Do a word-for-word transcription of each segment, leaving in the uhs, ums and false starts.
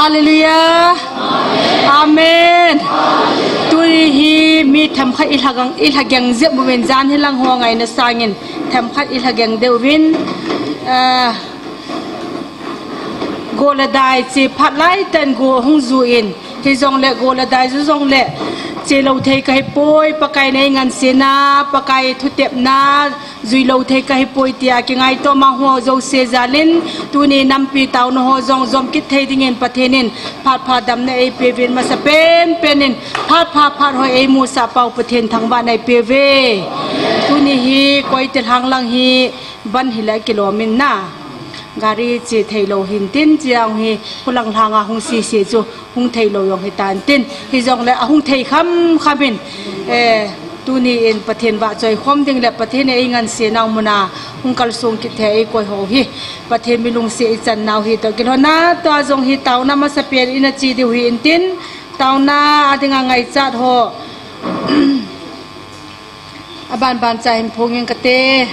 Hallelujah. Amen. Tuni hi mi themkhat i lhageng, i lhageng jep uvin, jan hi lang ho ngaina sangin themkhat i lhageng deuh uvin, eh, go le dai che phat lai tah in go hung ju in, hijongle go le dai ju jongle che lou thei kahi poi, Pakai nei ngansena, Pakai thutepna, jui lou thei kahi poi tia kingaito ma ho jouse jal in, tuni nampi taona ho jong jom kit thei dingin Pathen in phat pha damna eipeuvin, masa penpen in phat pha phat hoi eimusah pau Pathen thangvahna eipeuve. Tuni hi Koite lhang lang hi ban hile kilom in na. Gari che thei lou hin tin, chiang hi khulang lhanga hung sese chu hung thei lou jong hitan tin, hijongle ahung thei kham kham in, eh, tuni in Pathen vahchoi khom ding le Pathen in einganse nau muna hung kalsong kit thei eikoi ho hi Pathen milungset ichan nau hi toh kilhonna, tua jong hi taona masapen ina che diu hi intin, taona a dinga ngaichat ho aban ban cha hin phong ing kate.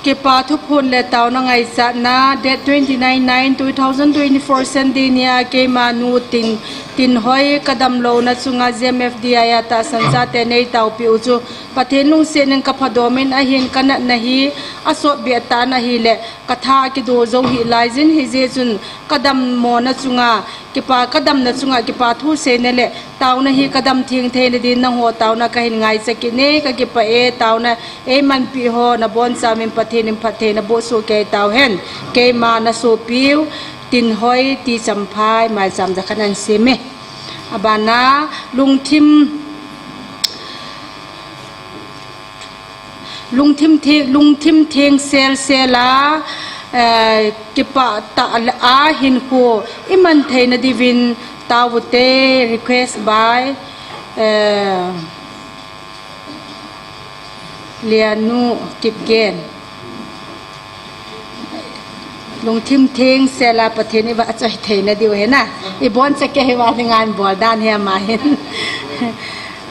Kipa thuphon le taona ngaichatna, date twenty-nine nine two thousand twenty-four Sunday nia keima nu Tin, Tinhoi kadam louna chunga G M F D I a tahsan chate nei taopi u chu Pathen lungset in kaphadomin ahin kanatna hi asot beh tan ahile katha akido jou hih laijin, hijeh chun kadam mona chunga kipa, kadamna chunga kipa thu seina le taona hi kadam theng theina din nangho taona kahin ngaicha kit e, kakipah e, taona eimanpi ho nabonchauvin Pathen in phattheina boh soh kei tauhen. Keima nasopiu Tinhoi T. Champhai, maicham jakhat nan sem e. Abana lungthim Lungthim theng, lungthim theng sel sel a, eh, kipah tah a hinkho iman theina diuvin taovute, request by, eh, Lianu Kipgen. Lungthim theng sel a Pathen ivahchoi theina diu hina. Iboncha kei hi vang ngan bol dan hi ama hin.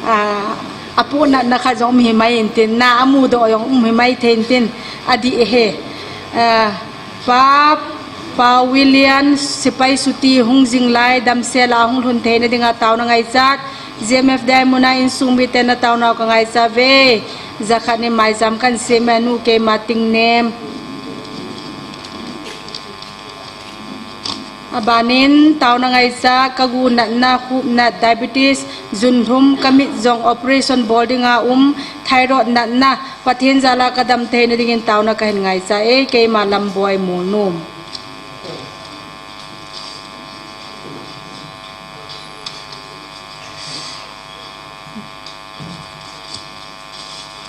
Ah, apohnatna khat jong um himai intin, na amudoh jong um himai thei intin, adih e he. Ah, Pa, Pa William, Sipai Suti hung jing lai, damsel a hung lhun theina dinga taona ngaichat, G M F D I muna insung miten na taonau kangaichat uve. Jakhat ni maicham kan sem e, nu keima Tingnem. Abanin taona ngaichat, kagu natna, khup nat, diabetes, junlhum, kamit jong operation bol dinga um, thyroid natna, Pathen jal a kadam theina dingin taona kahin ngaichat e, keima Lamboi Molnom.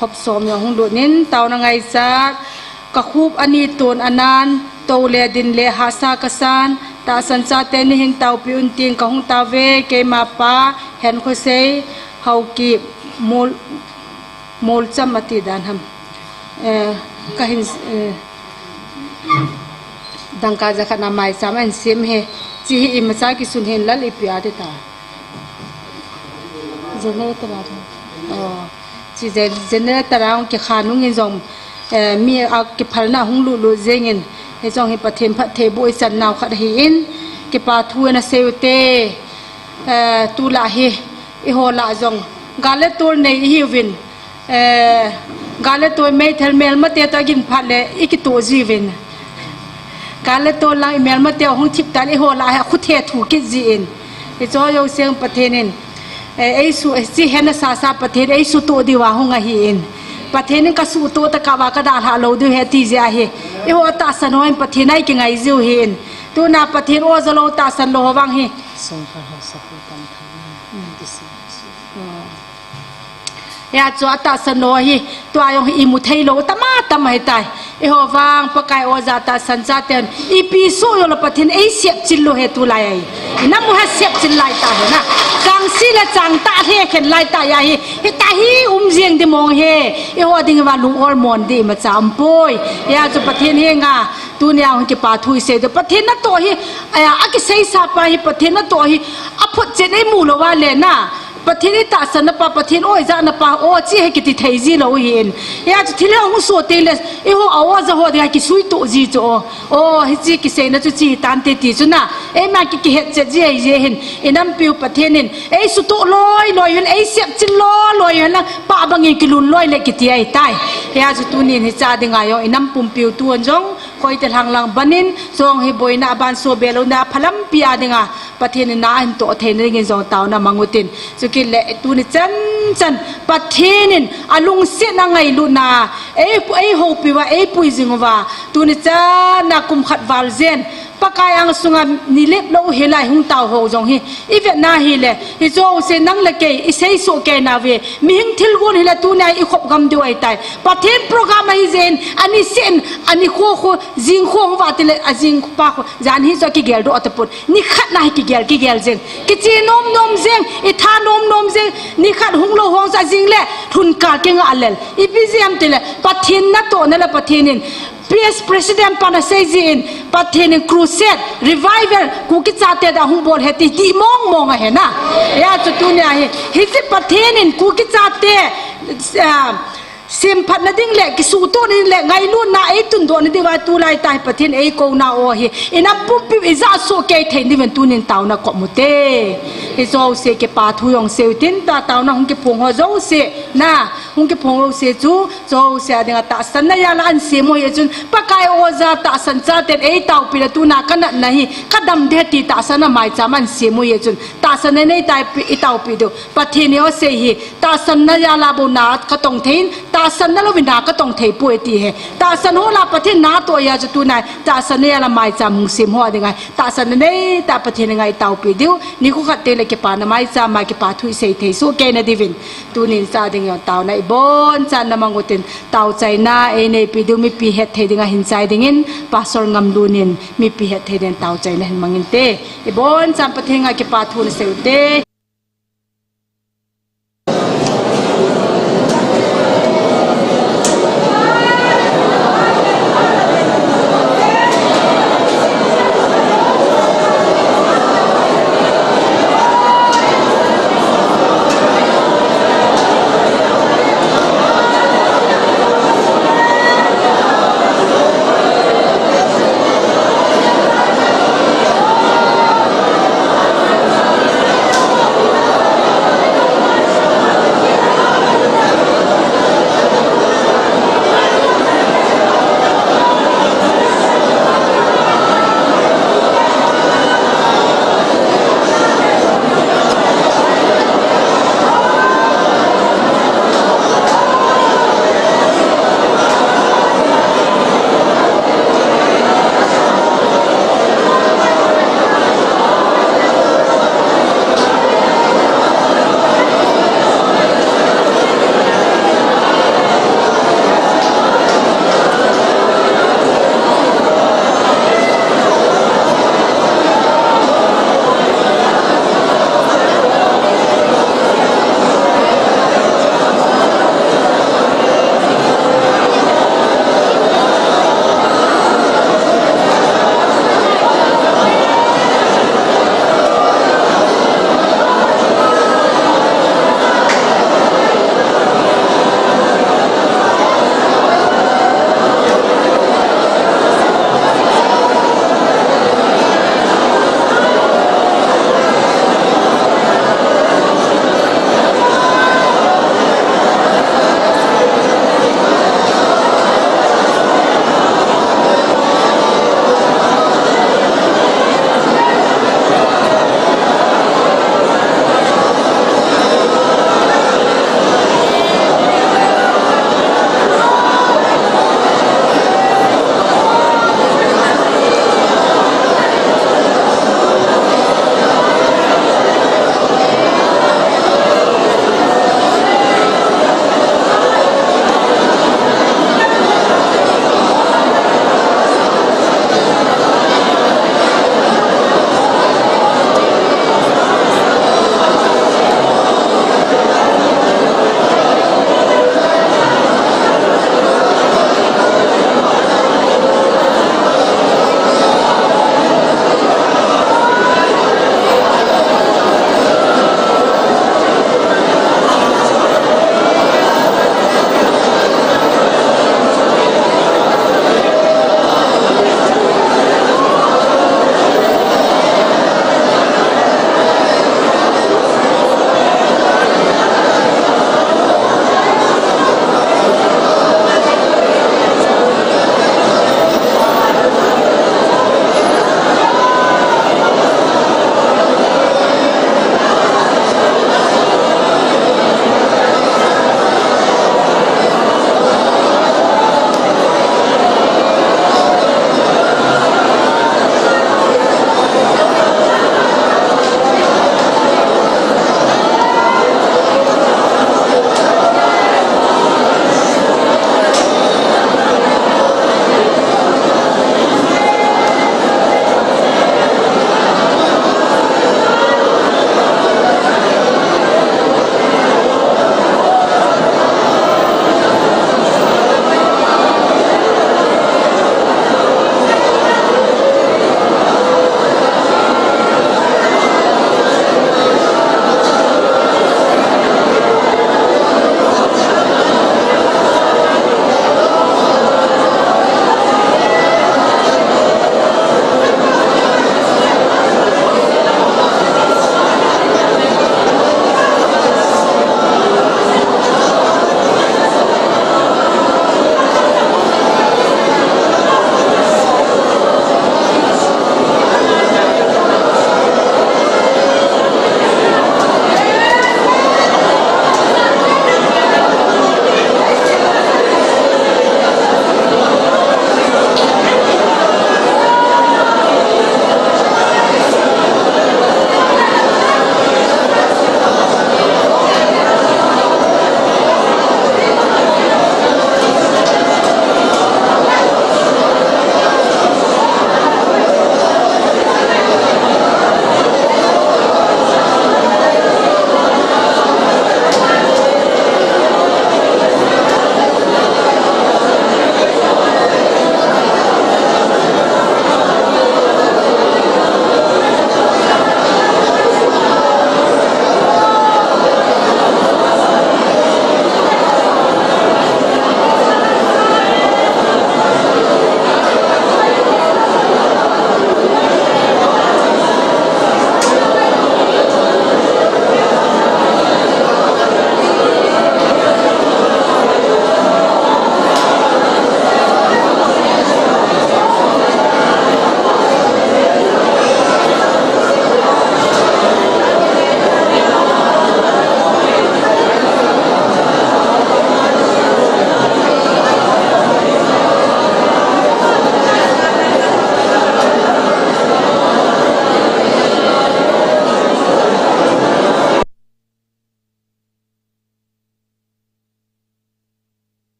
Hop som jong hung lut in, taona ngaichat, kakhup ani ton anan, tou le din le hahsa kasan, tahsan chate nei hin taopi un tin kahung taove, keima Pa Henkhosei, Haokip, Mol, Molcham ati dan ham. Eh, kahin, eh, dangka jakhat na maicham ahin sem e. Chi hi imacha kisun hin lal ipi ati ta. Generator a. Oh. Chi gen-, generator a hung kikha nungin jong, eh, mi a kiphalna hung lut lut jengin. Hijong hi Pathen phattheiboh ichan nau khat ahin. Kipa thu ana sei ute. Eh, tulai hi. Eiho lah jong. Gal le tol nei ihiuvin. Eh, gal le tol meithal melmate toh agin phat le ikitoh jiuvin. Gal le tol lang imelmate hung thip tan eiho lah hi akhu thethu kit jin. Hicho jouse Pathen in, eh, eisuh, eh, chi hena sasa Pathen eisuhtoh diuva hung ahin. Pathen in kasuhtoh tah kah uva kadalhah lou diu ahi ti jeh ahi. Eiho atahsan ho in Pathen a ikingai jiu ahin. Tuna Pathen oja lou tahsan lou ho vang hi. Hijeh chun atahsan lou hi, tua jong hi imu thei lou, tama tama ahitai. Eiho vang, Pakai oja tahsan chaten, ipi soh jongle Pathen eisepchil lou ahi tulai ahi. Inamu ha sepchil lai tah ahi na. Changse le changtah lhekhen lai tah ahi. Hitia hi um jeng ding mong ahi. Eiho ding uva lung ol mon ding imacha umpoi. Hijeh chun Pathen henga, tunia hung kipa thu isei diu. Pathen natoh hi, aya, akiseisa pa hi, Pathen natoh hi, aphotchen eimu lou uva le na. Pathen itahsanna pa, Pathen o ijahna pa, o chi hi kiti thei ji lou ahin. Hia chu thil hung soh teng le, eiho a o ja ho dinga kisui toh ji chu o. O, hiche kiseina chu chi tante ti chu na. Eima ki kihetchet ji ahi jeh hin. Inampiu Pathen in, eisutoh loi loi hin, eisepchil loi loi hin, pah bangin kilun loi le kiti ahitai. Hia chu tunin hiche dinga jong, inam pumpiu tun jong, koite lhanglang banin, jong hi boina aban soh be louna phalampi a dinga, Pathen in na ahin toh theina dingin jong taona mang utin. Chukit le tuni chan chan, Pathen in alungsetna ngailutna, ei, eihoupiuva, eipui jing uva, tuni chan a kum khat val jen, Pakai angsunga nilep lou hilai hung tao ho jong hi, ivetna hile, hiche jouse nang le kei, isei soh kei nauve, mihing thilgon hile tunia ikhop gam diu ahitai. Pathen program ahi jeh in, ani sen, ani kho kho, jing kho hung uva tile, ajing pa kho, jan hi chu akigel doh tapon. Nikhat na hi kigel, kigel jeng. Kiche nom nom jeng, itha nom nom jeng, nikhat hung lou hong sa jing le, thun kal kinga lel. Ipi jeh ham tile, Pathen natohna le Pathen in, P S President pan asei jin, Pathen in crusade, revival, Kuki chate dia hung bol ahi ti, ti mong mong ahi na. Hia chu tunia hi, hiche Pathen in Kuki chate, ah, semphatna ding le, kisuhtohna ding le, ngailutna eitundohna diuva tulai tah hi Pathen eikouna o hi, inam pumpiu ijah soh kei thei diuvin tunin taona kom ute. Hiche jouse kipa thu jong seiu tin, ta taona hung kiphong ho jouse, na, hung kiphong jouse chu, Jouse a dinga tahsanna jal a ahin sem u ahi chun, Pakai o ja tahsan chaten eitaopi le tuna kanatna hi, kadam ding ahi ti tahsanna maicham a ahin sem u ahi chun, tahsanna nei taipi, itaopi diu. Pathen in asei hi, tahsanna jal a bou na katong thei in, tahsanna louvin na katong thei poi ti ahi. Tahsan ho lah a Pathen natoh ahi chu tuna, tahsanna jal a maicham hung sem ho a dinga, tahsanna nei tah Pathen in ngai taopi diu. Nikho khat teng le kipana maicham a kipa thu isei thei soh kei na diuvin. Tunin cha ding jong taona ibonchan na mang utin, taochaina eineipi diu mipi hetthei dinga hin chai dingin, Pastor Ngamlun in mipi hetthei dingin taochaina hin mang inte. Ibonchan Pathen a kipa thu nasei ute.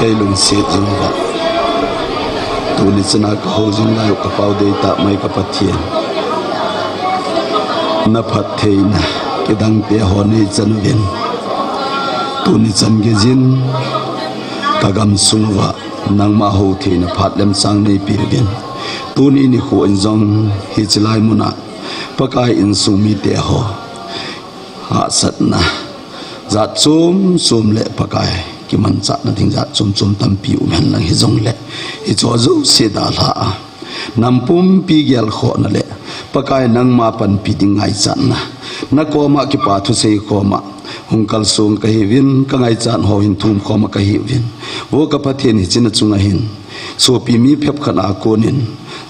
Ei lungset jing uva, tuni chana kahou jing lai u ka Pau deitah mai ka Pathen, na phattheina kidang te ho nei chan uvin, tuni chan geijin ka gamsung uva nangma hou theina phat lemchang nei pe uvin, tuni nikho in jong hiche lai muna Pakai insung mite ho hahsatna jat chom chom le Pakai kimanchahna ding jat chom chom tampi um hen lang, hijongle hiche jouse dalha a, nam pumpi gelkhohna le Pakai nangma panpi ding ngaichatna, na koma kipa thusei koma hung kalsong kahiuvin, ka ngaichat ho hin thum koma kahiuvin, vo ka Pathen, hiche na chunga hin sopi mi phabep khat a konin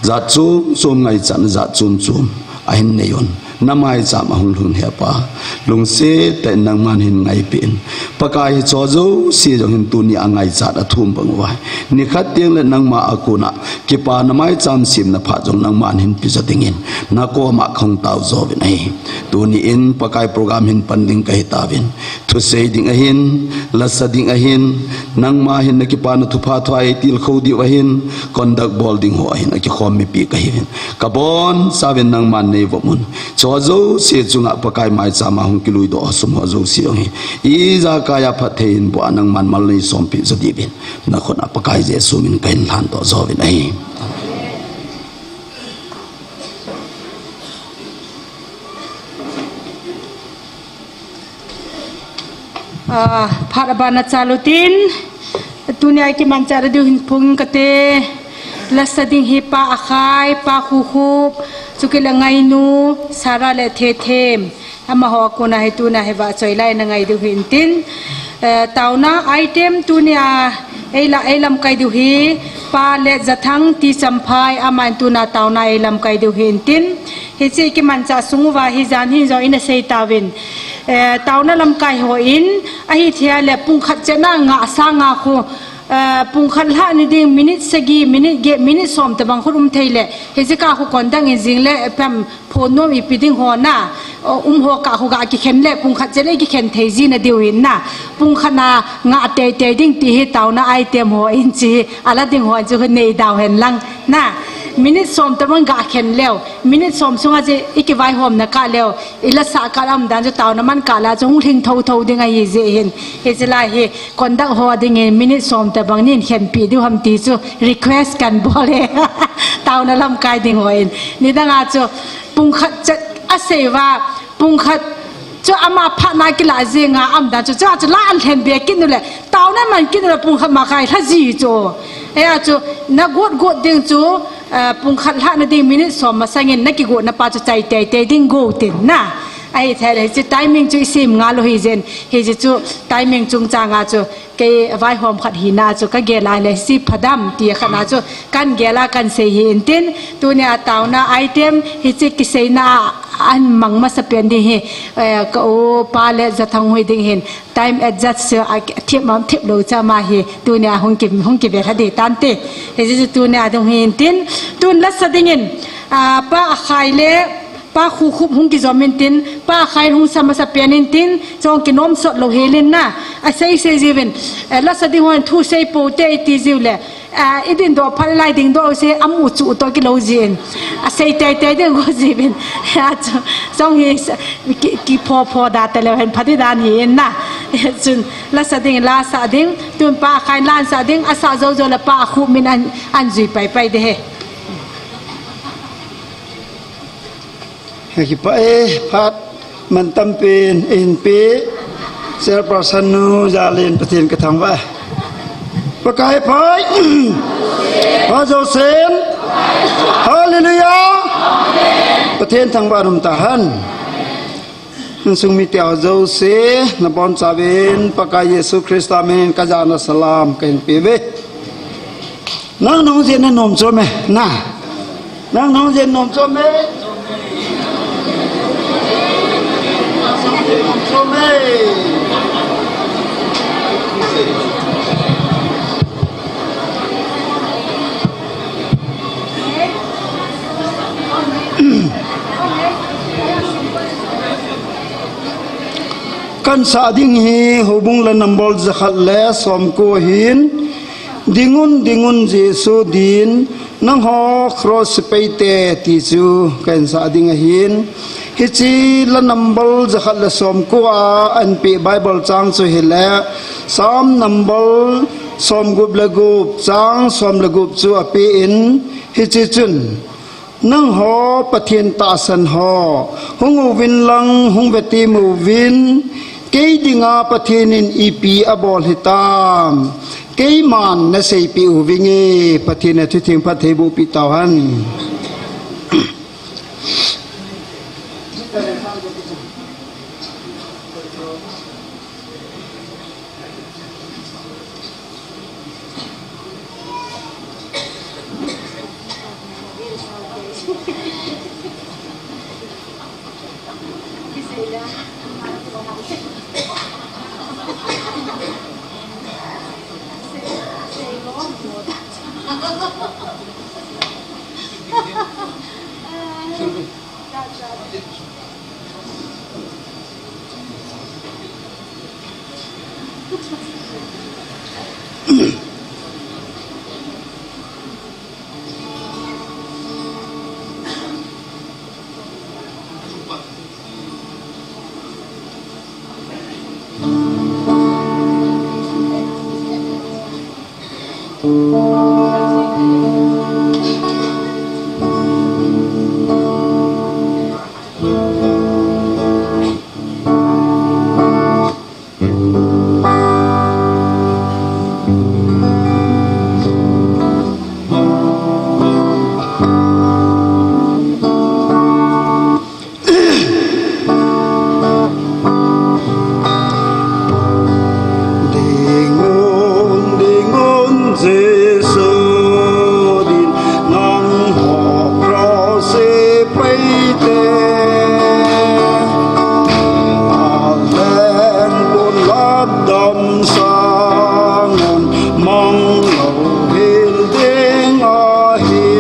jat chom chom ngaichatna jat chom chom ahin nei un, na maicham a hung lhun, He Pa, lungset tah in nangman hin ngaipeh in, Pakai, hiche jouse jong hin tuni a ngaichat a thum bang uva, nikhat teng le nangma a kona kipana maicham semna phat jong nangman hin pe jo dingin na koma kahung tao jo uvin ahi. Tuni in Pakai, program hin pan ding kahi tauvin, thusei ding ahin, lasa ding ahin, nangma hin na kipana thupha thu a eitilkhou diu ahin, conduct bol ding ho ahin, akikhom mipi kahiuvin, kabonchauvin nangman neivop un. Hiche jouse chunga Pakai maicham a hung kilui doh sum ho jouse jong hi ijakai a phatthei in boh a nangman mal nei sompeh jo diuvin, na khut a Pakai Jesu min kahin lhan doh jo uvin ahi. Ah, phat abana chal utin, tunia kimanchah diu hin phong kate, lasa ding hi Pa Akhai, Pa Khukhup, chukit le Ngainu, Sarah le Thethem. Amaho a kona hi tunia hi vahchoi lai na ngai diu hintin. Eh, taona item tunia ei la, ei lamkai diu hi Pa Letjathang T. Champhai, aman tunia taona ei lamkai diu hintin. Hiche kimanchah sung uva hi jan hin jong ina sei tauvin. Eh, taona lamkai hon, ahithei le pungkhat chetna ngah sanga khu, eh, pungkhat lhah ni ding minute sagi, minute get, minute som tabang khu um thei le, hiche kah khu conduct in jing le, pem phone nom ipi ding ho na, o, um ho kah khu ga kikhen le, pungkhat chet le kikhen thei ji na diu hin na. Pungkhat na ngah teitei ding ti hi taona item hon chi, ala ding hon chu nei dau hen lang na. Minute som tabang ga khen leu, minute som sunga chu i kivaihomna kah leu, i lasah kah lam dan chu taona man kah la chu hung lhing thotho ding ahi jeh hin. Hiche lai hi conduct ho dingin minute som tabang nin khenpeh diu ham ti chu request kan bol e. Taona lamkai ding hon. Nidang a chu pungkhat chet asei uva, pungkhat chu ama phatna kila jing a um dan chu, chu, chu la an lhen be kit nu le, taona man kit nu le pungkhat ma kai lha ji chu. Hia chu na got got ding chu, eh, pungkhat lhah na ding minute som masangin na kigot na pa chu chai teitei ding go tin na. Ahithei le hiche timing chu i sem ngal u hi jeh in, hiche chu timing chungchang a chu kei vaihom khat hina chu ka gel a le hiche phadam ti khat na chu kan gel a kan sei hintin, tunia taona item hiche kiseina a an mang masa pen ding hi, eh, ka u Pa Letjathang hoi ding hin, time adjust chu a thip mam thip lou cha ma hi, tunia hung ki, hung kive lha ding tante. Hiche chu tunia ding hintin, tun lasa dingin, ah, Pa Akhai le Pa Khukhup hung kijom intin, Pa Akhai hung sa masa pen intin, chong kinom sot lou helin na. Asei sei jiuvin, eh, lasa ding hon thu sei pou te iti jiu le, eh, i ding doh phat lai ding doh se, amu chu to kilou jin. Asei teitei ding go jiuvin. Achu, chong hi sa, ki, kipho pho da te leu hen phat i dan hin na. Chun, lasa ding, lasa ding, tun Pa Akhai lasa ding, asa jou jou le Pa Khukhup min an, an jui pai pai ding ahi. Kipah e, phat mantam pen eihin pe, Chairperson nu Jalen, Pathen kathangvah e. Pakai phat, phat jousen, Hallelujah, Pathen thangvah in um tahen. Insung mite ho jouse, nabonchauvin Pakai Jesu Christa minin kajana salam kahin pe uve. Nang nahung jeh in nanom chom e, na. Nang nahung jeh in nom chom e. Nom chom e. Kan sah ding hi Houbung la number jakhat le somko ahin, Dingun, dingun Jesu din, nangho cross peite ti chu ka insah ding ahin. Hiche la number jakhat le somko a anpeh Bible chang chu hile, Psalm number somgup le gup, chang som le gup chu apen, hiche chun, Nangho Pathen tahsan ho, hung uvin lang, hung vetem uvin, kei dinga Pathen in ipi abol hitam, keiman naseipeh uvinge. Pathen in athutheng phattheiboh peh tauhen. Dingun, dingun Jesu din nangho cross peite. Aleng pun lat damsang un mang lou hel ding ahi.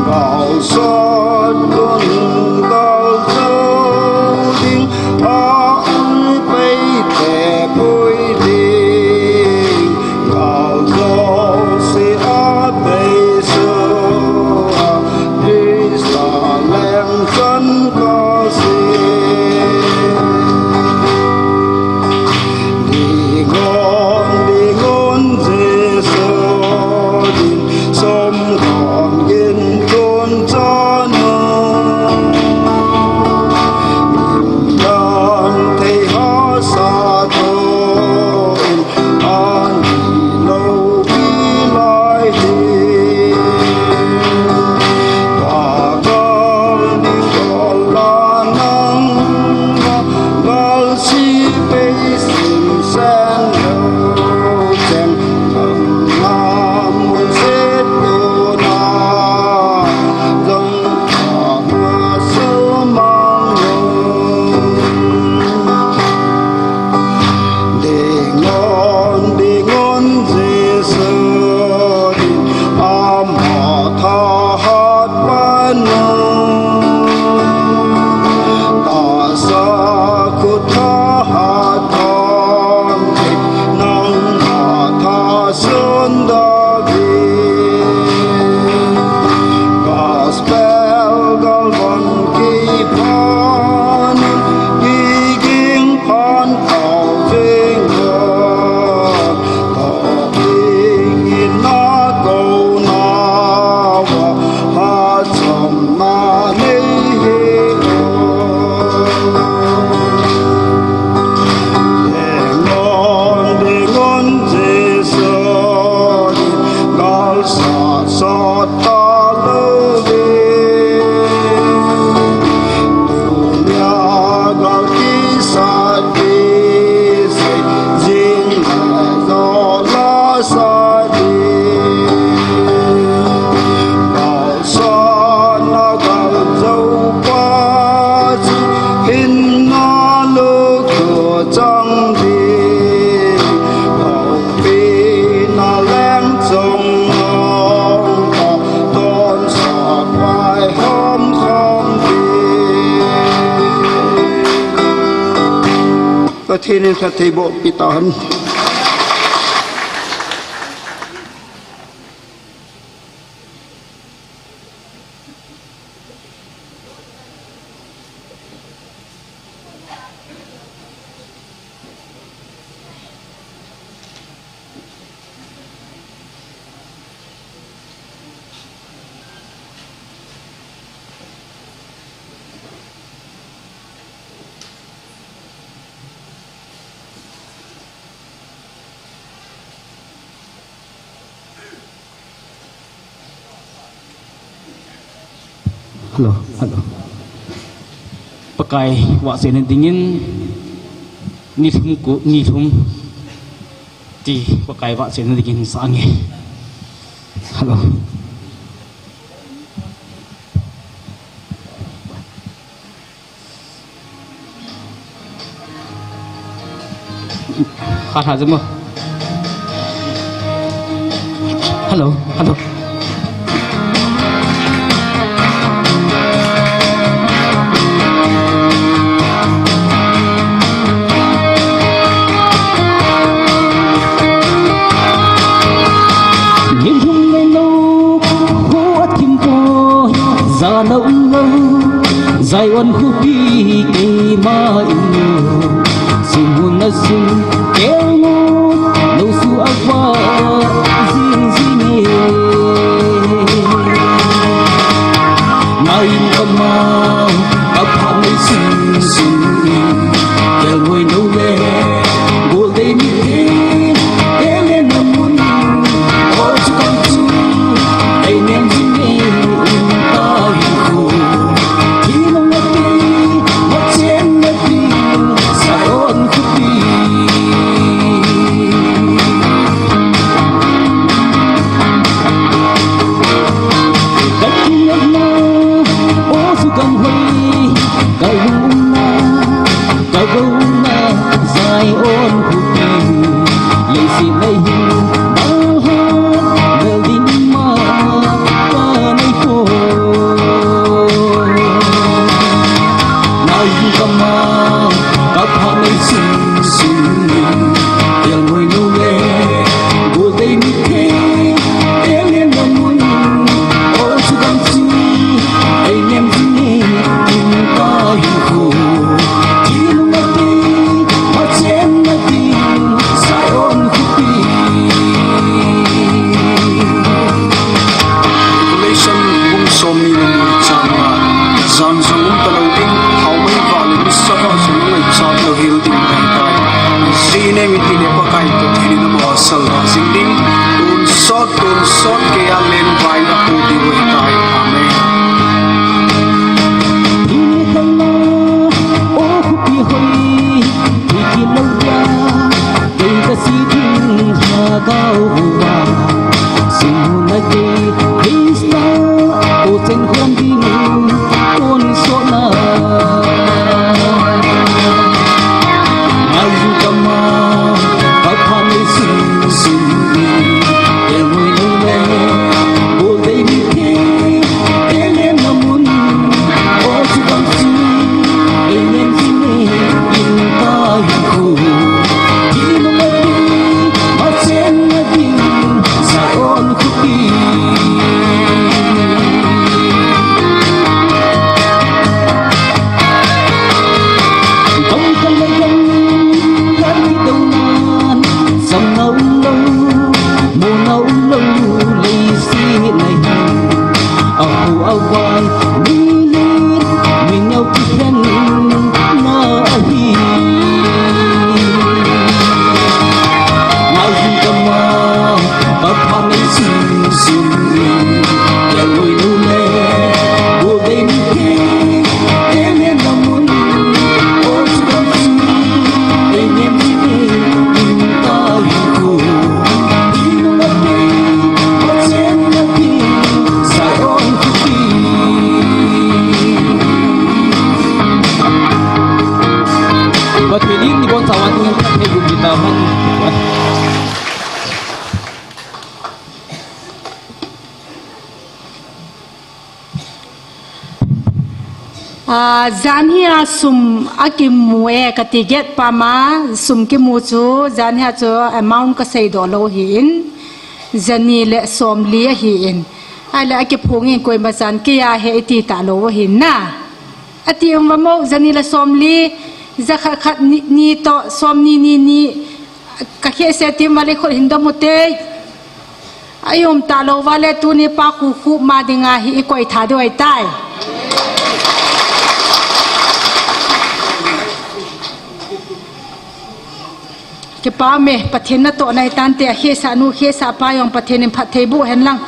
Gal sot un gal jou ding, a ul peite pui ding. Gal jouse a beisou a, Christa leng chan kasei. Dingun, dingun Jesu din, som khom gin tun chan u. Lim dan thei hahsa tho in, ani lou pi lai hi. Tua gal ding gal la nang, gal si pei sim sen lou cheng, nang na mun set tu na, zong Dingun, dingun Jesu din ama thahat panu. Tahsa khut thahat thon thei nangma tha sun David. Gospel galvan kiphan, kiging phan tau jing lou. Tau ding in na kou na va, ha chom na nei hi. Dingun, dingun Jesu din, gal sat sot talou ding. Tunia gal kisat kisei, jing le jo la sa ding. Gal sot na gal jou pa chu, hinna lukhu chang ding. Pi na leng chong nong ka, ton sa pai hom khom ding. Pathen in phattheiboh peh tauhen. Hello, hello. Pakai vahchoina dingin nilhum ko, nilhum ti Pakai vahchoina dingin sa nge. Hello. Hello, hello. Nilhum nei lou, khu athim poi, jana umlou, Zion khopi keima in lou, sumuna sum, kelngoi, lou su ava, jing jing e. Ngai in kama, kapha nei sum sum, kelngoi lou le, goldei mi te, ele na mun, o chu kam chu, ei nem jing e, um ta hi khu. Zion khopi, leiset leihin, dalha, lel ding ma, kanei poi. Ngai in kama, kapha nei sum sum, kelngoi lou le, goldei mi te, ele na mun, o chu kam chu, ei nem jing e, um ta hi khu. Congratulations, bung somni le ni chang nga. Jan jong um talou ding, thaomei vale nisa vah jong ngaichat lou hel ding ahitai. Ji nem iti le Pakai Pathen in ama salvah jing ding. Tonsot, tonsot keiya lengvai in apu diu ahitai. Amen. Thina khalna, o khopi hoi, thikit lou dia, kei kasih ding lhagao uva, sumuna kei Christa, o chen khom ding, tonsotna. Ngai in kama, kapha nei sum sum, kelngoi lou le, goldei mi te, ele na mun, o chu kam chu, ei nem jing e, um ta hi khu. Thina khalna, machen na ding, Zion khopi. Gam khat le gam khat kidounan, samna umlou, mona umlou, leiset na hin, apu avai, milen, minyau kikhenna ahi. Ngai in kama, kapha nei sum sum, kelngoi lou le, goldei mi te, ele na mun, o chu kam chu, ei nem jing e, um ta hi khu. Thina khalna, machen na ding, Zion khopi. Pathen in ibonchauva dingin phatthei boh peh tahen. Ah, janhi a sum akimu e, kati get pa ma, sum kimu chu, janhi a chu amount kaseidoh lou ahin, jani le somli ahin. Ahile akiphong in koima chan keiya he iti talou ahin na. Ati um vamo, jani le somli, jakhat khat ni, ni toh, somni ni ni, kakhehse ati um vale khut hin dom ute. Aum talou vale tuni pa khu khu ma dinga hi ikoi tha diu ahitai. Kipa ume, Pathen natohna hitante, akhehsa nu, khehsa pa jong Pathen in phatthei boh hen lang.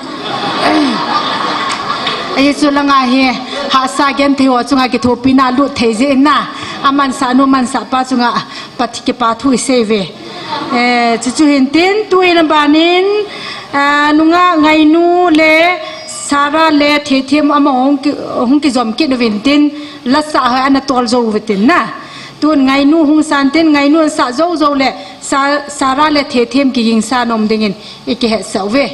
Ahi chu langa hi, Hahsa genthei ho chunga kithopina lut thei jeh in na, amansah nu mansah pa chunga Pathen kipathu isei uve. Eh, chuchu hintin, tuin abanin, ah, nungah Ngainu le Sarah le Thethem ama hung ki, hung kijom kit uvintin, lasa ho ana tol jou uvintin na. Tun Ngainu hung santin, Ngainu sah jou jou le Sa-, Sarah le Thethem kigingsa nom dingin ikihetsah uve.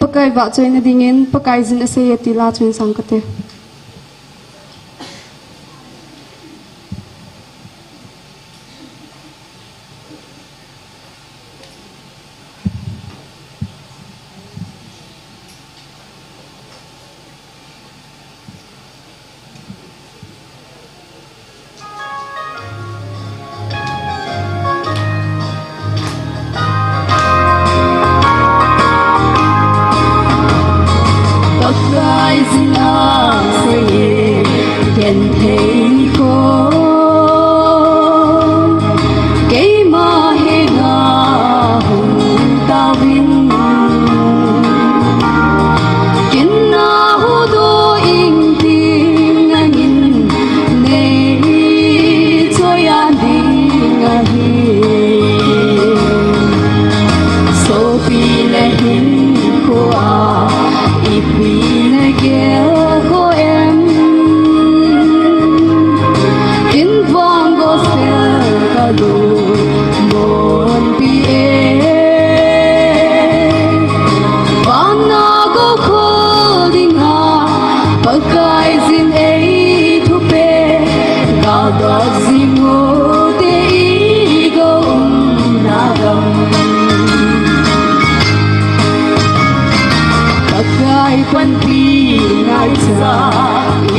Pakai vahchoina dingin, Pakaiyin asei e ti la chu hin sang kate. Pakai jina sei e, genthei nikho. Keima henga hung tauvin. Kin na huhdoh ing tin nangin nei choi-an ding ahi. Sopi le hinkhoa ipi nagel kho em? Kin vang gospel kalungmonpi e. Vana go khol dinga Pakaiyin eithupeh, galgat jing ute i go umna gam. Pakai panpi ngaicha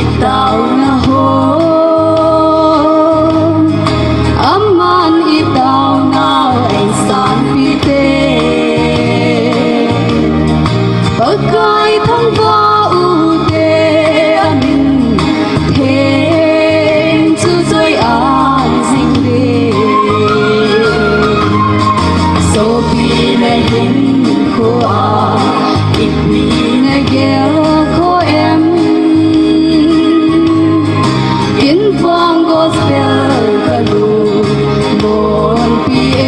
i taona ho, aman i taonau eisanpi te. Pakai thangvah ute amin theng chu choi-an jing ding. Sopi le hinkhoa ipi nagel kho em? Kin vang gospel kalungmonpi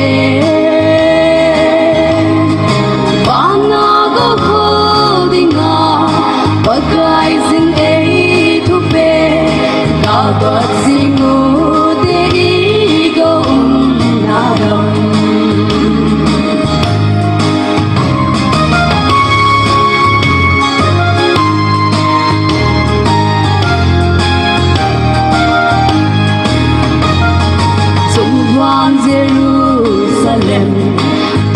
e. Vana go khol dinga Pakaiyin eithupeh, galgat jing ute i go umna gam. Chungvang Jerusalem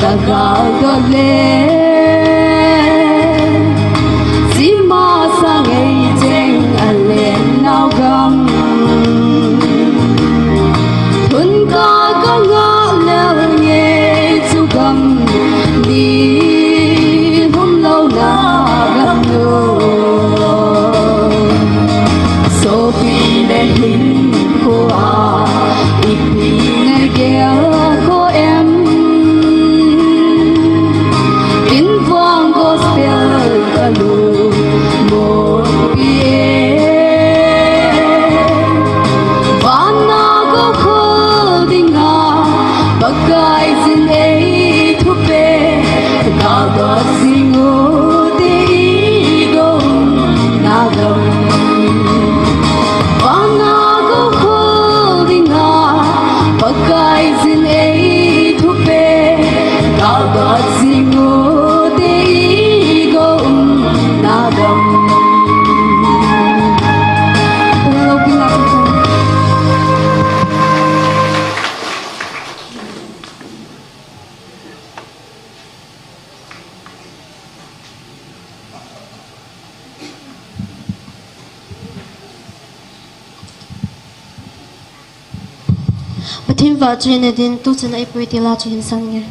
ka galgat le, jima sangei cheng a lennau gam. Thun ka ka ngah lel ngei chu gam ni lhum louna gam lo. Sopi le hinkhoa ipi nagel kho em? Kin vang gospel kalungmonpi e. Vana go khol dinga Pakaiyin eithupeh, galgat jing ute i go umna gam. Vana go khol dinga Pakaiyin eithupeh, galgat jing ute i go umna gam. Pathen vahchoina din tuchan a ipui tila chu hin sang nge.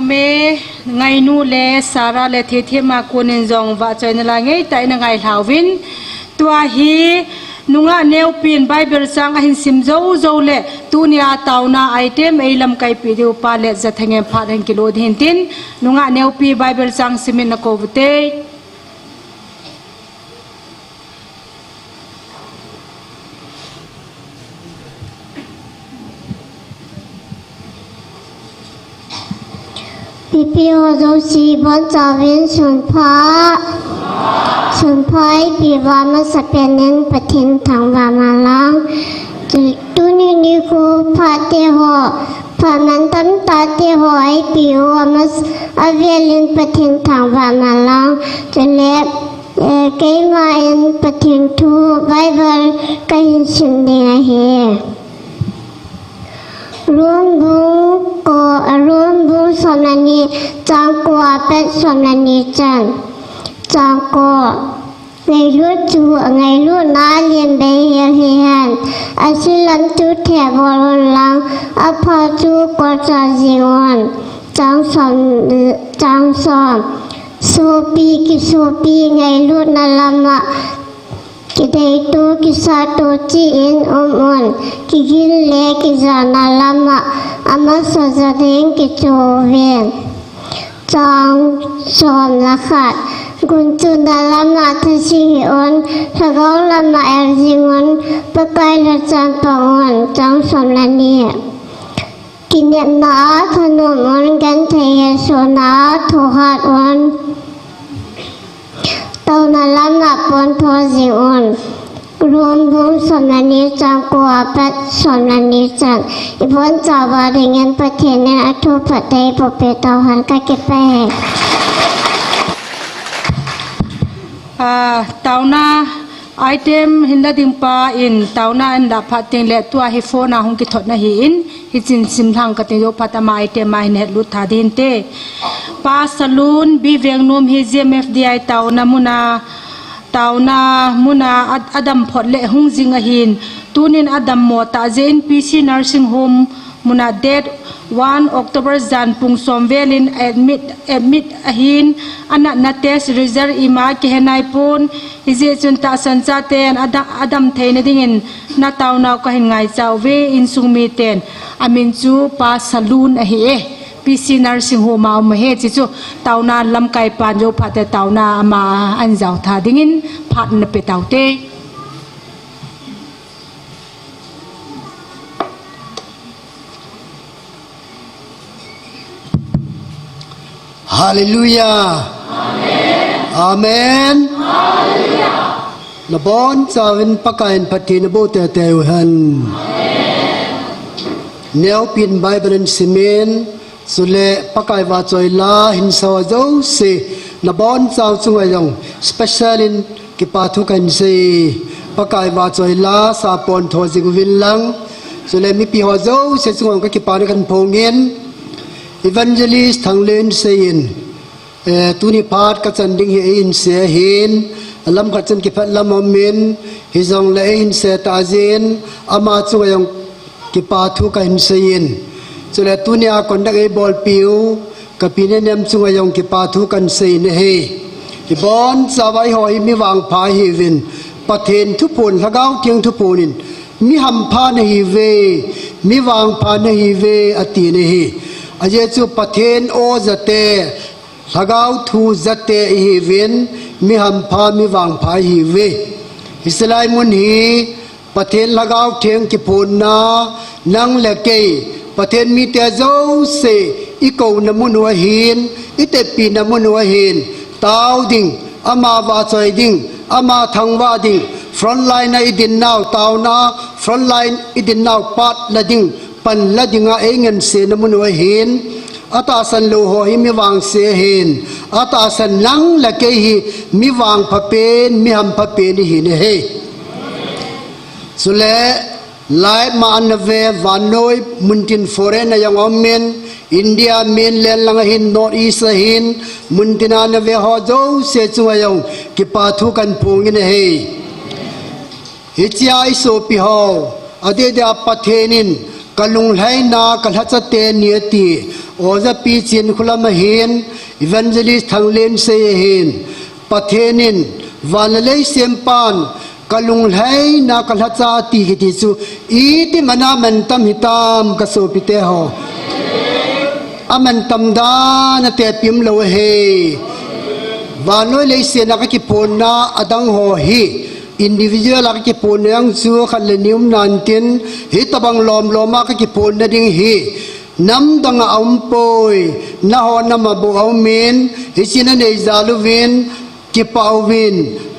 Me, Ngainu le Sara le Thethema konin jong vahchoina la ngeitah in angailhauvin. Tua hi nungah neupin Bible chang ahin sim jou jou le tunia taona item eilamkaipi diu pa le Jathangem phat ahin kilo ding hintin, nungah neupi Bible chang simin akou uvite. Pipi ho jouse bonchauvin sunpha. Sunpha eipe uva masapen in Pathen thangvah malang. Tu-, tuni nikho phat te ho, phat mantam tah te ho eipe uva mas-, avelin Pathen thangvah malang. Chule, eh, keiman Pathen thu Bible kahin sim ding ahi. Rom bung ko, Rom bung som le ni, chang ko apat som le ni chan. Chang ko. Ngailut chu, ngailutna alen bei hel hihen. Aselam chu thehbol un lang, apha chu kolcha jing un. Chang som, chang som. Sopi kisopi ngailutna lama, kideito kisato cheh in um un, kigil le kijana lama, amasa ja ding kicho uvin. Chang som le khat. Gunchuna lama thase hih un, lhagao lama el jing un, Pakai lhacha pang un. Chang som le ni. Kinepna a thanom un, genthei hesohna a thohhat un. Taona lama pontho jing un. Rom bung som le ni chang ko apat som le ni chan. Ibonchauva dingin Pathen in athu phatthei eiboh peh tauhen, kakipah e. Ah, taona item hin la ding pa in taona ahin lah phat teng le tua hi phone a hung kithot na ahin, hichin simlhang kati jou phat ama item a hin hetlut tha ding hinte. Pa Salun, B Vengnom hi G M F D I taona muna, taona muna ad-, adam phot le hung jing ahin, tunin adammo tah jeh in P C Nursing Home muna date one October jan pung som velin admit, admit ahin, anatna test result ima kihe naipon, hijeh chun tahsan chaten ada-, adam theina dingin nataonau kahin ngaicha uve, insung miten. Amin chu Pa Salun ahi e. P C Nursing Home a um ahi, chuche chu taona lamkai pan jou phat te taona ama ahin jao tha dingin phat na pe taute. Hallelujah. Amen. Amen. Hallelujah. Nabonchauvin Pakai in phatthei naboh teitei uhen. Amen. Neupin Bible in simin, chule Pakai vahchoi la hin sa ho jouse, nabonchau chunga jong special in kipa thu kahin sei. Pakai vahchoi la sa pontho jing uvin lang. Chule mipi ho jouse chunga jong kakipana kahin phongin. Evangelist Thanglen Seiyin, eh, tuni phat kachan ding hi eihin sei ahin, alam khat chan kiphat lam aumin, hijongle eihin sei tah jeh in, ama chunga jong kipa thu kahin seiyin. Chule tunia conduct eibolpiu, kapi nenem chunga jong kipa thu kahin seiyin ahi. Ibonchauva eiho hi mi vangpha ihiuvin, Pathen thuphon, Lhagao Theng thuphon in, mi hampha nahiuve, mi vangpha nahiuve, ati nahi. Ajeh chu Pathen o jate, Lhagao thu jate ihiuvin, mi hampha, mi vangpha ihiuve. Hiche lai mun hi, Pathen Lhagao Theng kiphonna, nang le kei, Pathen mite jouse, ikouna mun u ahin, itepina mun u ahin, tao ding, ama vahchoi ding, ama thangvah ding, frontline a idin nau taona, frontline idin nau pat la ding, pan la dinga eingansena mun u ahin, atahsan lou ho hi mi vangse ahin, atahsan nang le kei hi mi vangpha pen, mi hampha pen ihi nahi. Chule, live ma ana ve vannoi muntin foreign a jong aumin, India mainland lang ahin, North East ahin, muntin ana ve ho jouse chunga jong kipa thu kahin phongin ahi. Hichea isopi ho, adeh deh a Pathen in Ka lunglhaina ka lhacha teni ati. Oja Pi Chinkholam ahin, Evangelist Thanglensei ahin, Pathen in, van le lei sempan, ka lunglhaina ka lhacha ati kiti chu, iti mana mantam hitam ka sopite ho. Amantam dan a tepim lou ahi. Vannoi leiset a ka kiphonna adang ho hi, individual a ka kiphonna jong chu khat le ni um nan tin, hitabang lom lom a ka kiphonna ding hi, namdang a aum poi, nahon nama bou aumin, hichea nei jal uvin, kipah uvin,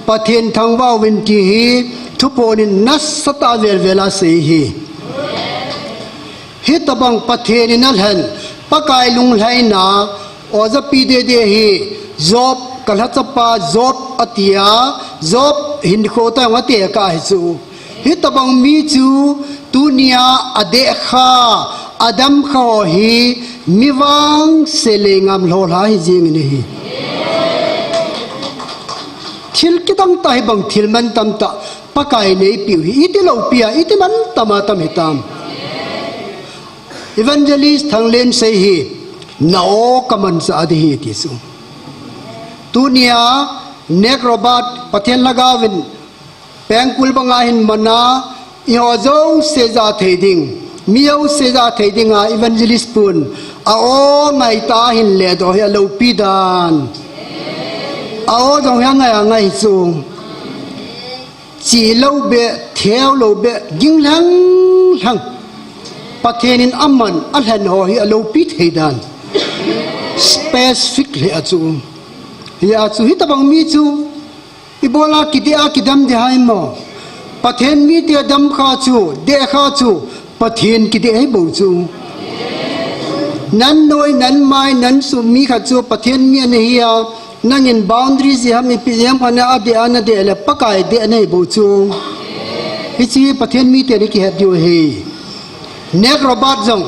Pathen thangvah uvin ti hi, thuphon in nasatah a velvel a sei hi. Hitabang Pathen in alhen, Pakai lunglhaina, Oja Pi Dede hi, Job, ka lhachapa Job atia, Job hinkho tah a ate kha hi chu. Hitabang mi chu, tunia adeh kha, adam kha ho hi, mi vangse lei ngam lou lha hi jing in ahi. Thil kidang tah hibang thil mantam tah, Pakai in eipeh u hi, iti loupi a, iti mantam a tam hitam. Evangelist Thanglensei hi, na o ka mansa adi hi ti chu. Tunia, Nek Robert, Pathen lhagao vin, pengkul banga hin mana, eiho jouse ja thei ding, mi jouse ja thei dinga evangelist pun, a o ngaitah a hin ledoh hi aloupi dan. A o jong hi angai angai chu. Chi lou beh, theu lou beh, ging lhang lhang. Pathen in aman, alhen ho hi aloupi thei dan. Specific lheh a chu. Hia chu hitabang mi chu. Ibola kideh a kidam ding ham. Pathen mite dam kha chu, deh kha chu, Pathen kideh hi bou chu. Nan noi, nan mai, nan sum mi khat chu Pathen mi ana hi a, nangin boundary jeh ham ipi jeh ham khat na adeh a nadeh le Pakai deh nahi bou chu. Hiche Pathen mite ni kihet diu ahi. Nek Robert jong.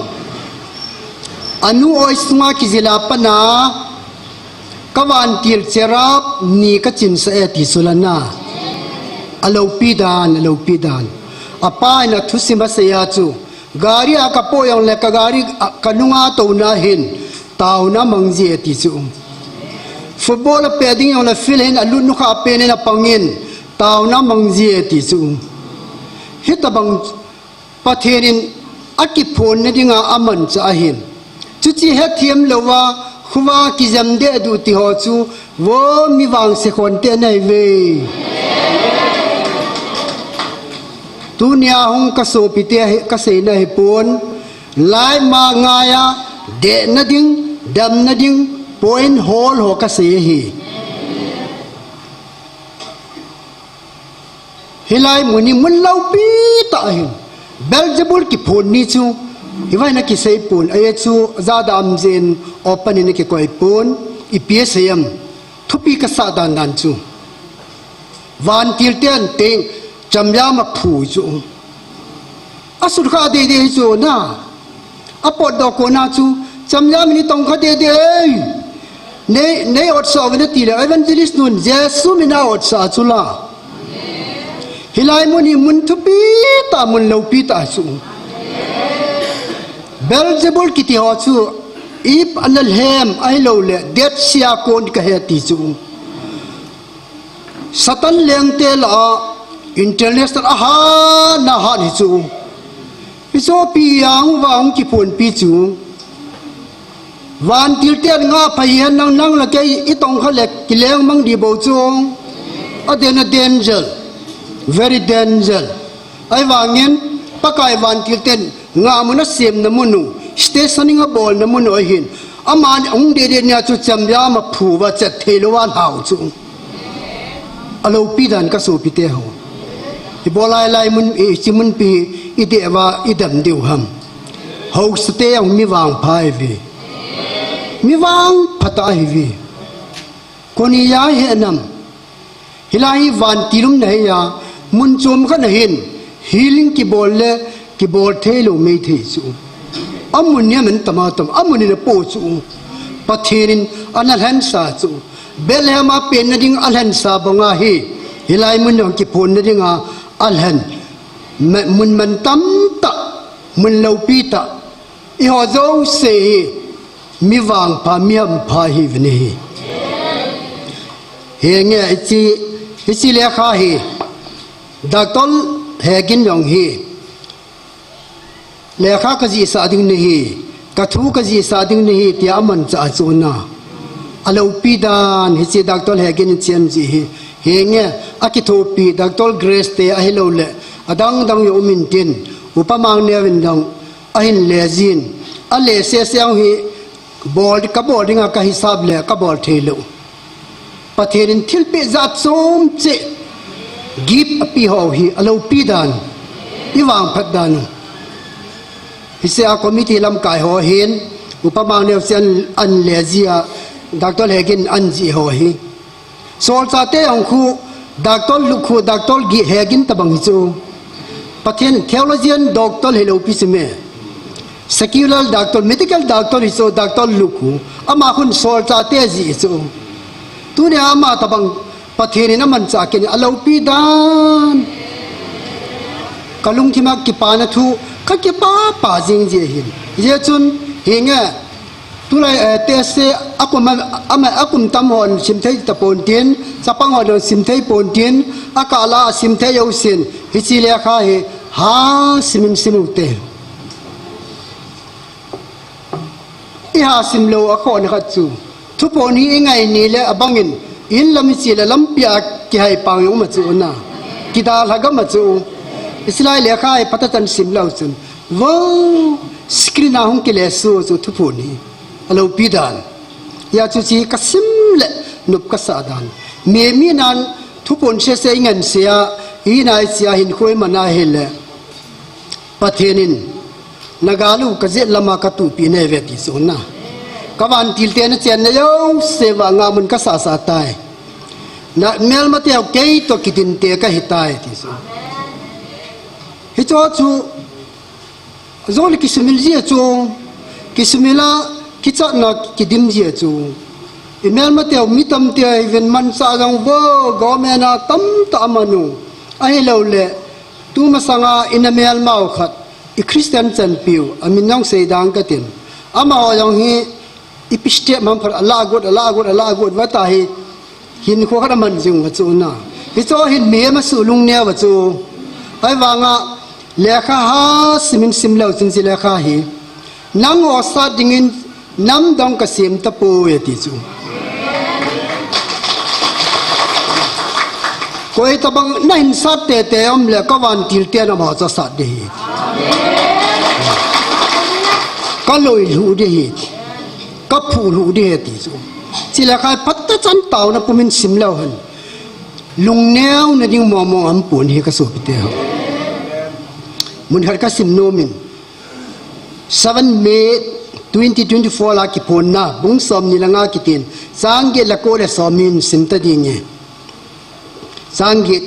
Anu oi sunga kijil a pat a, ka vantil cherub ni ka chinsah e ti chu lana. Aloupi dan, aloupi dan. Apa in athusim asei a chu. Gari a ka po jongle ka gari a, ka nunga touna hin. Taona mang ji e ti chu. Football a pe ding jongle field hin alut nukha pen in apang in. Taona mang ji e ti chu. Hitabang Pathen in akiphonna dinga amanchah ahin. Chuche hethem louva, khovah kijam deh duh ti ho chu, vo mi vangse khonte nahiuve. Tunia hung ka sopite hi, ka seina hipon, lai ma ngaia, dehna ding, damna ding, point hol ho ka sei ahi. Hilai mun hi mun loupi tah ahin. Beelzebul kiphon ni chu. Hiva hi ana kisei pon. Ahi chu jada um jeh in open in akikoi pon. Ipi asei em. Thupi kasah dan dan chu. Vantil ten teng chamyam aphu chu. Asut kha dede hi chu na. Apotdoh kona chu, chamyam in itong kha dede. Nei, nei otsah uvin ati le, evangelist nun, Jesu min a otsah chu la. Hilai mun hi mun thupi tah, mun loupi tah chu. Beelzebul kiti ho chu, ip ana lhem, ahilou le, Dead Sea a kon kahe ti chu. Satan lengte lah a international a hat na hat hi chu. Isopi a hung uva hung kiphonpi chu. Vantil ten nga phai hen nang nang le kei itong kha le kileng mang di bou chu. A den a danger. Very danger. Ahivangin Pakai vantil ten nga mun a semna mun u, stationing abolna mun u ahin. Aman hung dede nia chu chamyam aphu uva chet thei louva lhau chu. Aloupi dan ka sopite ho. Ibola hilai mun, hiche munpi ideh uva idam diu ham. Haosate jong mi vangpha ahiuve. Mi vangpha tah ahiuve. Koni a hi henam. Hilai hi vantil umna ahi a, mun chom khat na hin, healing kibol le, kibol thei lou maithei chu. Amun hi aman tam a tam, amun in apoh chu. Pathen in ana lhensa chu. Bethlehem a penna ding alhensa banga hi, hilai mun jong kiphonna dinga alhen. Ma-, mun mantam tah. Mun loupi tah. Eiho jouse hi mi vangpha, mi hampha ihiuvin ahi. Henge, hiche, hiche lekha hi Doctor Hegin jong hi, lekha kajihsah ding nahi, kathu kajihsah ding nahi tia amanchah chu na. Aloupi dan hiche Doctor Hegin in achen jeh hi. Henge, akithopi Doctor Grace te ahilouleh adang dang jong um intin, Upa Mangneo in jong ahin le jin, ale sese jong hi, bol, kabol dinga kahisap le kabol theilou. Pathen in thilpeh jat chom cheh gift apeh ho hi aloupi dan, ivangphat dan u. Hiche a committee lamkai ho hin, Upa Mangneo chu an, an le jia, Doctor Hegin an jih ho hi. Solchahte jong khu, Doctor Luke khu, Doctor Gi-, Hegin tabang hi chu. Pathen theologian doctor hiloupi chu me. Secular doctor, medical doctor hi chu, Doctor Luke khu. Ama khun solchahte jih hi chu. Tunia ama tabang Pathen in amanchah kit in aloupi dan. Kalungthim a kipana thu, kakipah pah jing jeh hin. Hijeh chun, hinge, tulai, eh, tese, akum, ama, akum tam hon simthei tapon tin, chapang hon simthei pon tin, akah la asimthei jousen, hiche lekha hi, ha simin sim ute. Iha simlou akhohna khat chu, thuphon hi ingai ni le abangin, in lam iche le lampi a kihai pang jong um a chu na. Kidalha gam a chu. Hiche lai lekha hi phatechan simlou chun, vo, screen a hung kile suh chu thuphon hi aloupi dan. Hijeh chun hiche kasim le nop kasah dan. Mi, mi nan thuphon sese ingansea, inaichea hinkho iman ahile, Pathen in, nagalu kajet lama katuhpeh nai ve ti chu na. Kavantil te nachenna jouse vanga mun kasahsah tai. Namelmateu keitoh kidinte kahitai ti chu. Hicheho chu, jole kisumil jia chu, kisumil a kichatna kidim jia chu. Imelmateu mi tamtah iven manchah jong vo, government a tamtah amanu. Ahilouleh, tumasanga ina melmau khat, i Christian chanpiu, amin jong seidang katin. Amaho jong hi, ipi step ham phat, alah got, alah got, alah got, vata hi, hinkho khat aman jing u chu na. Hicheho hin mihem asuh lungneo a chu. Ahivanga, lekha ha simin simlou chun hiche lekha hi, nangho sat dingin namdang kasem tapoi ati chu. Koitabang nahin sat tete um le kavantil ten amaho chu asat ding ahi. Kaloilhuh ding ahi. Kaphuhlhuh ding ahi ati chu. Hiche lekha hi phatechan taona pumin simleu hen, lungneona ding mongmong aumpon ahi kasopiteho. Mun khat kasim nomin, seven May twenty twenty-four a kiphonna, bung somni le nga kitin, chang get le ko le som hin simta dinge. Chang get.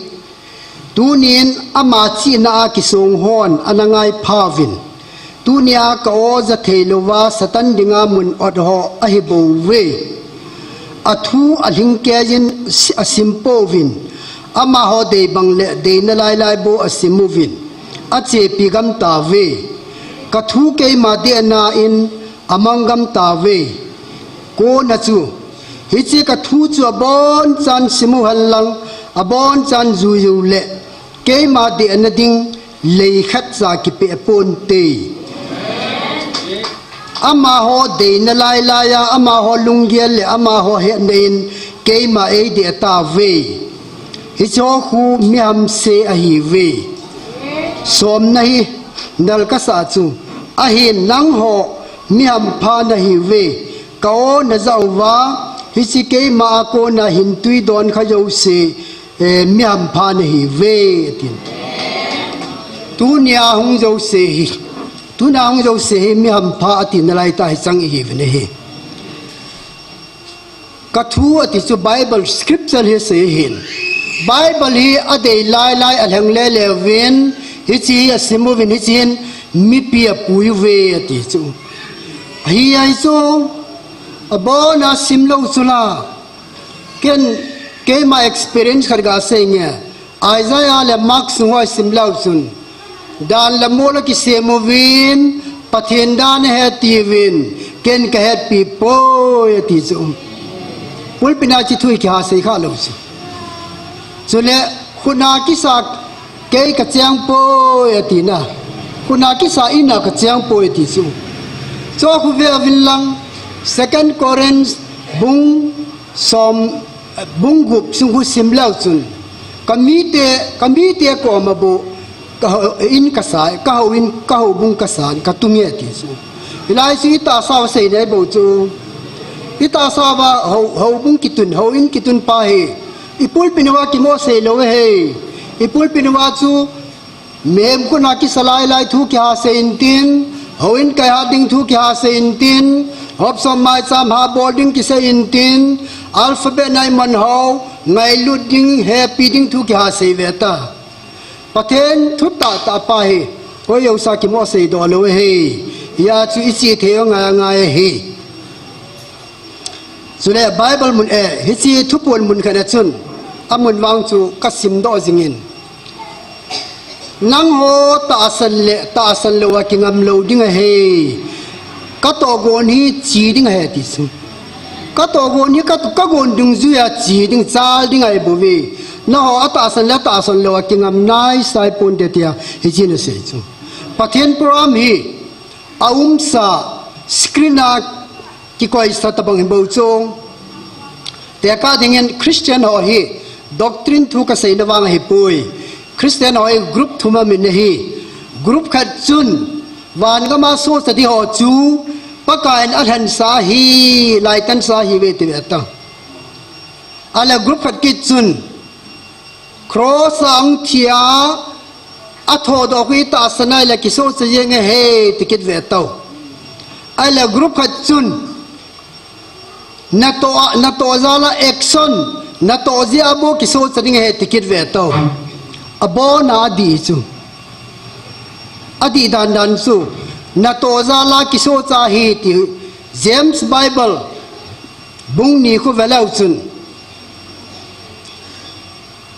Tunin ama chihna a kisong hon ana ngaiphauvin. Tunia ka-o jathei louva Satan dinga mun ot ho ahibouve. Athu alhingkeiyin si-, asimpouvin. Amaho deibang le deina lailai bou asimuvin. Achepi gamtauve. Kathu keima dehna in amanggam tauve. Kona chu, hiche kathu chu abonchan simu henlang, abonchan juiyu le, keima dehna ding lei khatcha kipeh ponte. Amaho deina lailai a, amaho lunggel le, amaho hetna in keima eideh tauve. Hicheho khu mihamse ahiuve. Somna hi, nal kasah chu, ahin nangho mihampha nahiuve. Ka-o najah uva, hiche keima a kona hintwi donkha jouse, eh, mihampha nahiuve, atin. Tunia hung jouse hi, tunia hung jouse hi mihampha atina laitah hichang ihiuvin ahi. Kathu ati chu Bible scripture hi asei ahin. Bible hi adei lailai alheng lele uvin, hiche hi asimuvin, hiche hin mipi apuiuve ati chu. Hijeh chun, abona simlou chula. Ken, keima experience khat gasei inge. Isaiah le Mark sung ho isimleu chun, Dan le mol akisem uvin, Pathen dan ahe tiuvin, ken kahetpi poi ati chu. Pulpit a hiche thu hi kiha sei kha lou chu. Chule, khut a kisa kei kacheng poi ati na. Khut a kisa in a kacheng poi ati chu. Chu khu ve uvin lang, Second Corinth bung som, bung gup sung khu sim leu chun, ka mite, ka mite koma bou, ka hou in kasa, ka hou in, ka houbung kasa, ka tung e ti chu. Hilai chu itahsa u sei nei bou chu. Itahsa uva hou, houbung kitun, hou in kitun pa hi. I pulpit uva kimo sei lou e he. I pulpit uva chu, mihem khut a kisa lai lai thu kiha sei intin, hou in kaihat ding thu kiha sei intin, hop som maicham ha bol ding kisei intin, alphabet nai man hou, ngailut ding, hepi ding thu kiha sei ve ta. Pathen thu tahtah pa hi, koi jousa kimo sei doh lou e he. Hia chu i chi thei u ngai ngai e he. Chule Bible mun e, hiche thuphon mun khat a chun, amun vang chu ka sim doh jing in. Nangho tahsan le tahsan lou a kingam lou ding ahi. Ka tohgon hi chi ding ahi ti chu. Ka tohgon hi ka, ka gon dungjui a chi ding, chal ding ahi bou ve. Nangho atahsan le tahsan lou a kingam nai sai ponte tia hiche na sei chu. Pathen program hi aumsa screen a kikoisa tabang hi bou chu. Tekah dingin Christian ho hi doctrine thu ka seina vang ahi poi. Christian ho hi group thum a min ahi. Group khat chun van gam a sohcha ding ho chu Pakai in alhensa ahi, laitansa ahi ve ti ve ta. Ahile group khat kit chun Cross a hung thi a, athodoh khu itahsan a ahile kisohcha jeng ahi ti kit ve tau. Ahile group khat chun, natoh a, natoh jal a action, natoh jeh a bou kisohcha ding ahi ti kit ve tau. Abon a adih chu. Adih dan dan chu, natoh jal a kisohcha ahi ti James Bible bung ni khu ve leu chun.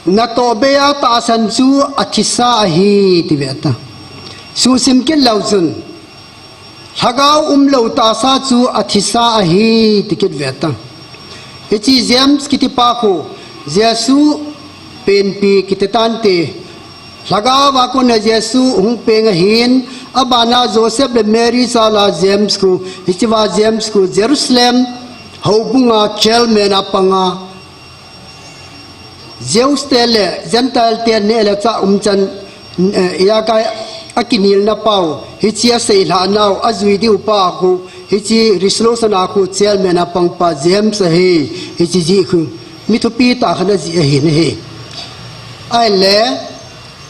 Natoh bei a tahsan chu athisa ahi ti ve ta. Suhsim kit leu chun. Lhagao umlou tahsa chu athisa ahi ti kit ve ta. Hiche James kiti pa khu Jesu penpi kiti tante. Lhagao a kon a Jesu hung peng ahin, abana Joseph le Mary chal a James khu, hiche va James khu Jerusalem houbung a chairman a pang a. Jews te le Gentile te neh le chah umchan, eh, ijakai akinelna pau, hiche asei lhah nau, ajui diu pa khu, hiche resolution a khu chairman a pang pa James ahi, hiche jeh khu. Mi thupi tah khat ajih ahi nahi. Ahile,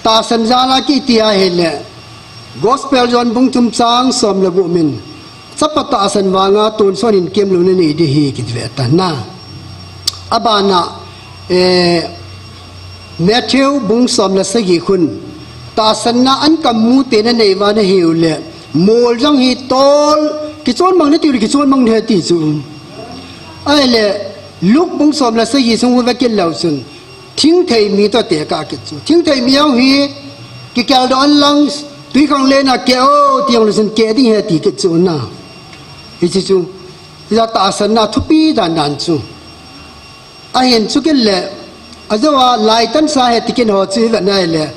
tahsan jal a kiti ahile, Gospel John bung thum chang som le gup in, chapa tahsan vang a tonsot in kemlouna nei ding ahi kiti ve ta na. Abana, eh, Matthew bung som le sagi khun, tahsanna an kammu te nanei uva nahiu le, mol jong hi tol, kichon mang nati u le, kichon mang nahi ti chu. Ahile, Luke bung som le sagi sung khu ve kit leu chun, thingthei mi toh tekah kit chu. Thingthei mi jong hi, kikel doh in lang, twikhanglen a keh o, ti jong le chun keh ding ahi ti kit chu na. Hiche chu, hia tahsanna thupi dan dan chu. Ahin chukit le, ajou a laitansa ahi ti kit ho chu i vet na ahile,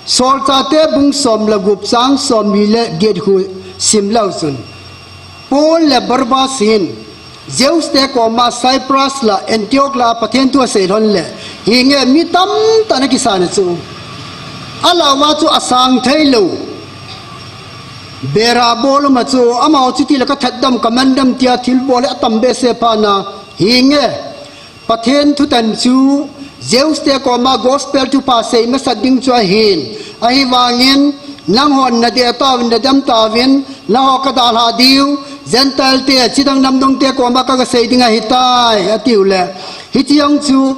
Solchahte bung som le gup chang som li le get khu sim leu chun, Paul le Barnabas hin Jews te koma Cyprus lah Antioch lah a Pathen thu asei lhon le, hinge mi tamtah ana kisan a chu. Alah uva chu asang thei lou. Bera bol um a chu, amaho chuti le ka thatdam, ka mandam tia thilbol hi atam behseh phat na, hinge. Pathen thutan chu Jews te koma gospel thupha sei masat ding chu ahin, ahivangin, nanghon nadeh tauvin, nadam tauvin, nangho kadalhah diu, Gentile te, chidang namdang te koma kaga sei ding ahitai, atiu le. Hiche jong chu,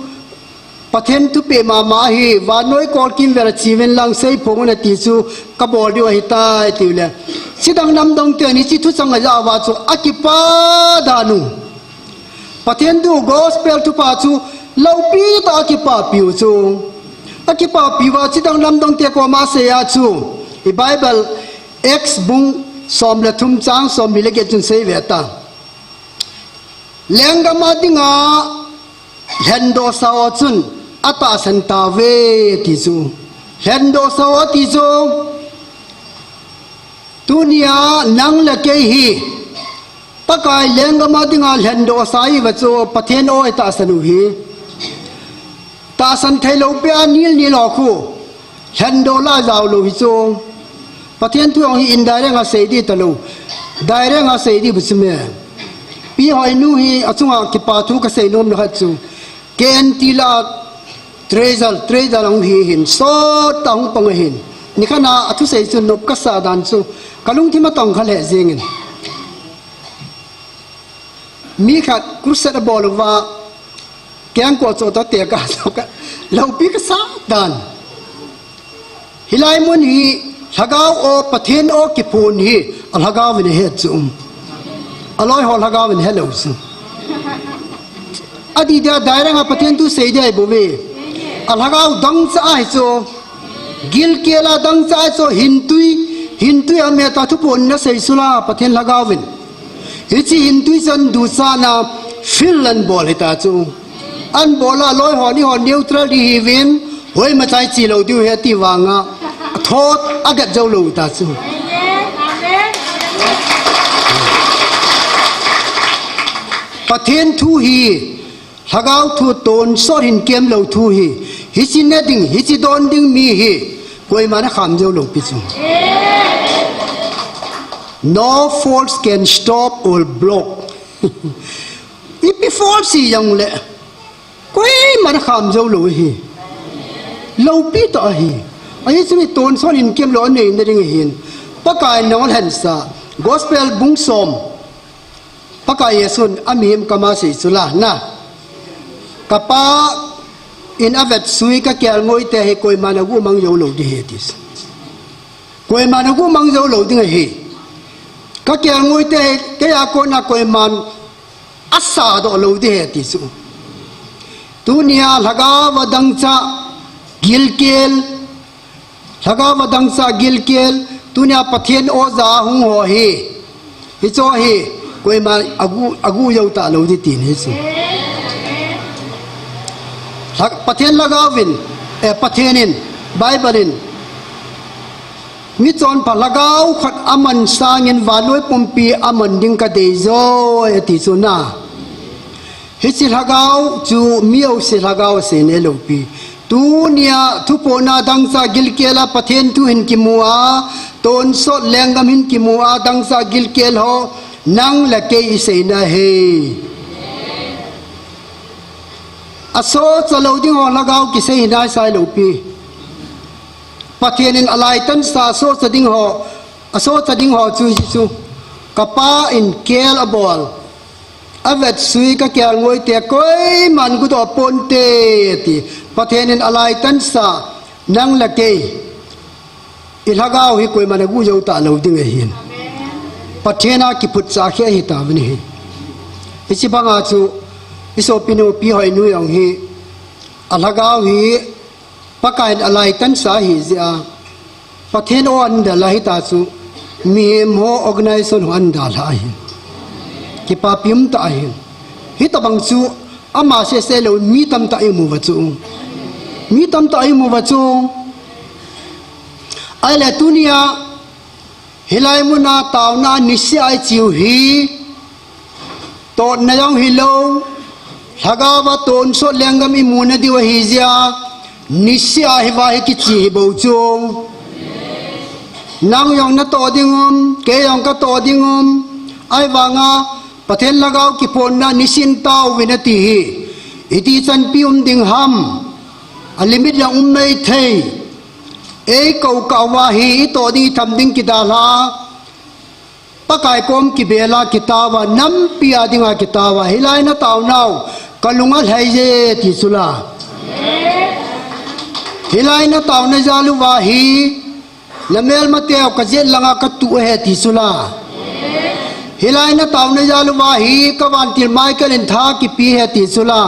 Pathen thupeh mama ahi, vannoi kolkim vel a cheuvin lang seiphong un ati chu, kabol diu ahitai, atiu le. Chidang namdang ten hiche thuchang ajah uva chu, akipah dan u. Pathen thu gospel thupha chu loupi tah a akipapi u chu. Akipapi uva chidang namdang te koma asei a chu. I Bible Acts bung som le thum chang som ni le get chun sei ve ta. Lenggam a dinga lhendohsa ho chun atahsan tauve ti chu. Lhendohsa ho ti chu. Tunia nang le kei hi Pakai lenggam a dinga lhendohsa iva chu Pathen aw itahsan u hi. Tahsan thei lou pia nil nil ho khu. Lhendoh la jao lou hi chu. Pathen thu jong hi indirect a sei di talou. Direct a sei di bu chu me. Pi Hoinu hi achunga kipa thu kasei nom na khat chu. K N T la treasure, treasure hung hi hin. Sot ta hung pang hin. Nikhat na athusei chu nop kasa dan chu. Kalungthim atong kha le jingin. Mi khat crusade abol uva, kengkoh chu tate ka, ka, loupi kasa dan. Hilai mun hi, Lhagao aw, Pathen aw kiphon hi, a Lhagao vin ahet chu um. Aloi ho Lhagao vin helou chu. Adi dia direct a Pathen thu sei dia ibo ve. A Lhagao dangcha ahi chu. Gilkel a dangcha ahi chu hintui, hintui a meta thuphon na sei sula Pathen Lhagao vin. Hichi hintui chan du chana fill an bol hita chu. An bol a loi ho ni ho neutral di hi vin, hoi ma chai chi lou diu he ti vanga. Thot agat jou lou ta chu. Pathen thu hi, Lhagao thu tonsot hin kem lou thu hi, hichi ne ding, hichi don ding mi hi, koima na kham jou lou pi chu. No force can stop or block. Ipi force hi jong le, koima na kham jou lou hi. Loupi ta hi. Ahi chu mi tonsot hin kem lou nei na ding hin. Pakai nong lhensa. Gospel bung som. Pakai Jesun a mihem kama sei chu la na. Kapa in a vetsui ka kelngoi te hi koima na gu mang jou lou di he ti. Koima na gu mang jou lou ding he. Ka kelngoi te hi, kei a kona koima a sa doh lou di he ti chu. Tunia Lhagao va dangcha gilkel. Lhagao va dangcha gilkel. Tunia Pathen aw ja hung ho hi. Hicho hi. Koima agu, agu jou ta lou di ti ni chu. Lha-, Pathen Lhagao vin. Eh, Pathen in. Bible in. Michonpha Lhagao khat aman sangin vanloi pumpi aman ding ka dei joi ati chu na. Hichi Lhagao chu mi o se Lhagao se ne lou pi. Tunia thuphon a dangcha gilkel a Pathen thu hin kimu a, tonsot lenggam hin kimu a, dangcha gilkel ho nang le kei i sei na he. A socha lou ding ho Lhagao kisei hi nai sai lou pi. Pathen in a laitan sa socha ding ho, a socha ding ho chu hi chu. Kapa in kel abol. A vetsui ka kelngoi te koiman gu doh ponte ti. Pathen in a laitan sa nang le kei. I Lhagao hi koima na gu jou ta lou ding ahin. Pathen a kiphutcha khe hi ta vin hi. Hichi banga chu i sopi nu Pi Hoinu jong hi. A Lhagao hi Pakai in a laitan sa hi jia. Pathen aw an da la hita chu. Mihem ho organization ho an da la hi. Kipa pim ta hi. Hita bang chu ama se se lou mi tam ta i mu va chu. Mi tam ta i mu va chu. Ai le tunia. Hilai muna tauna nisi ai chiu hi. Totna jong hilou, Lhagao va tonsot lenggam i mu na diu ahi jia, nisi a hi va hi kichi hi bou chu. Nang jong na to ding um, kei jong ka to ding um, ai vanga, Pathen Lhagao kiphonna nisin tao vin ati hi. Iti chanpi um ding ham, a limit jong um mei thei, ei kou ka va hi, i to ding i tham ding kidalha, Pakai kom kibela kitawa, nampi a dinga kitawa, hilai na taunau, ka lunga lhai je ti sula. Hilai na tauna jaluwa hi, na melmateu ka jet langa ka tu he ti sula. Hilai na tauna jaluwa hi, ka vantil Michael in tha kipi he ti sula.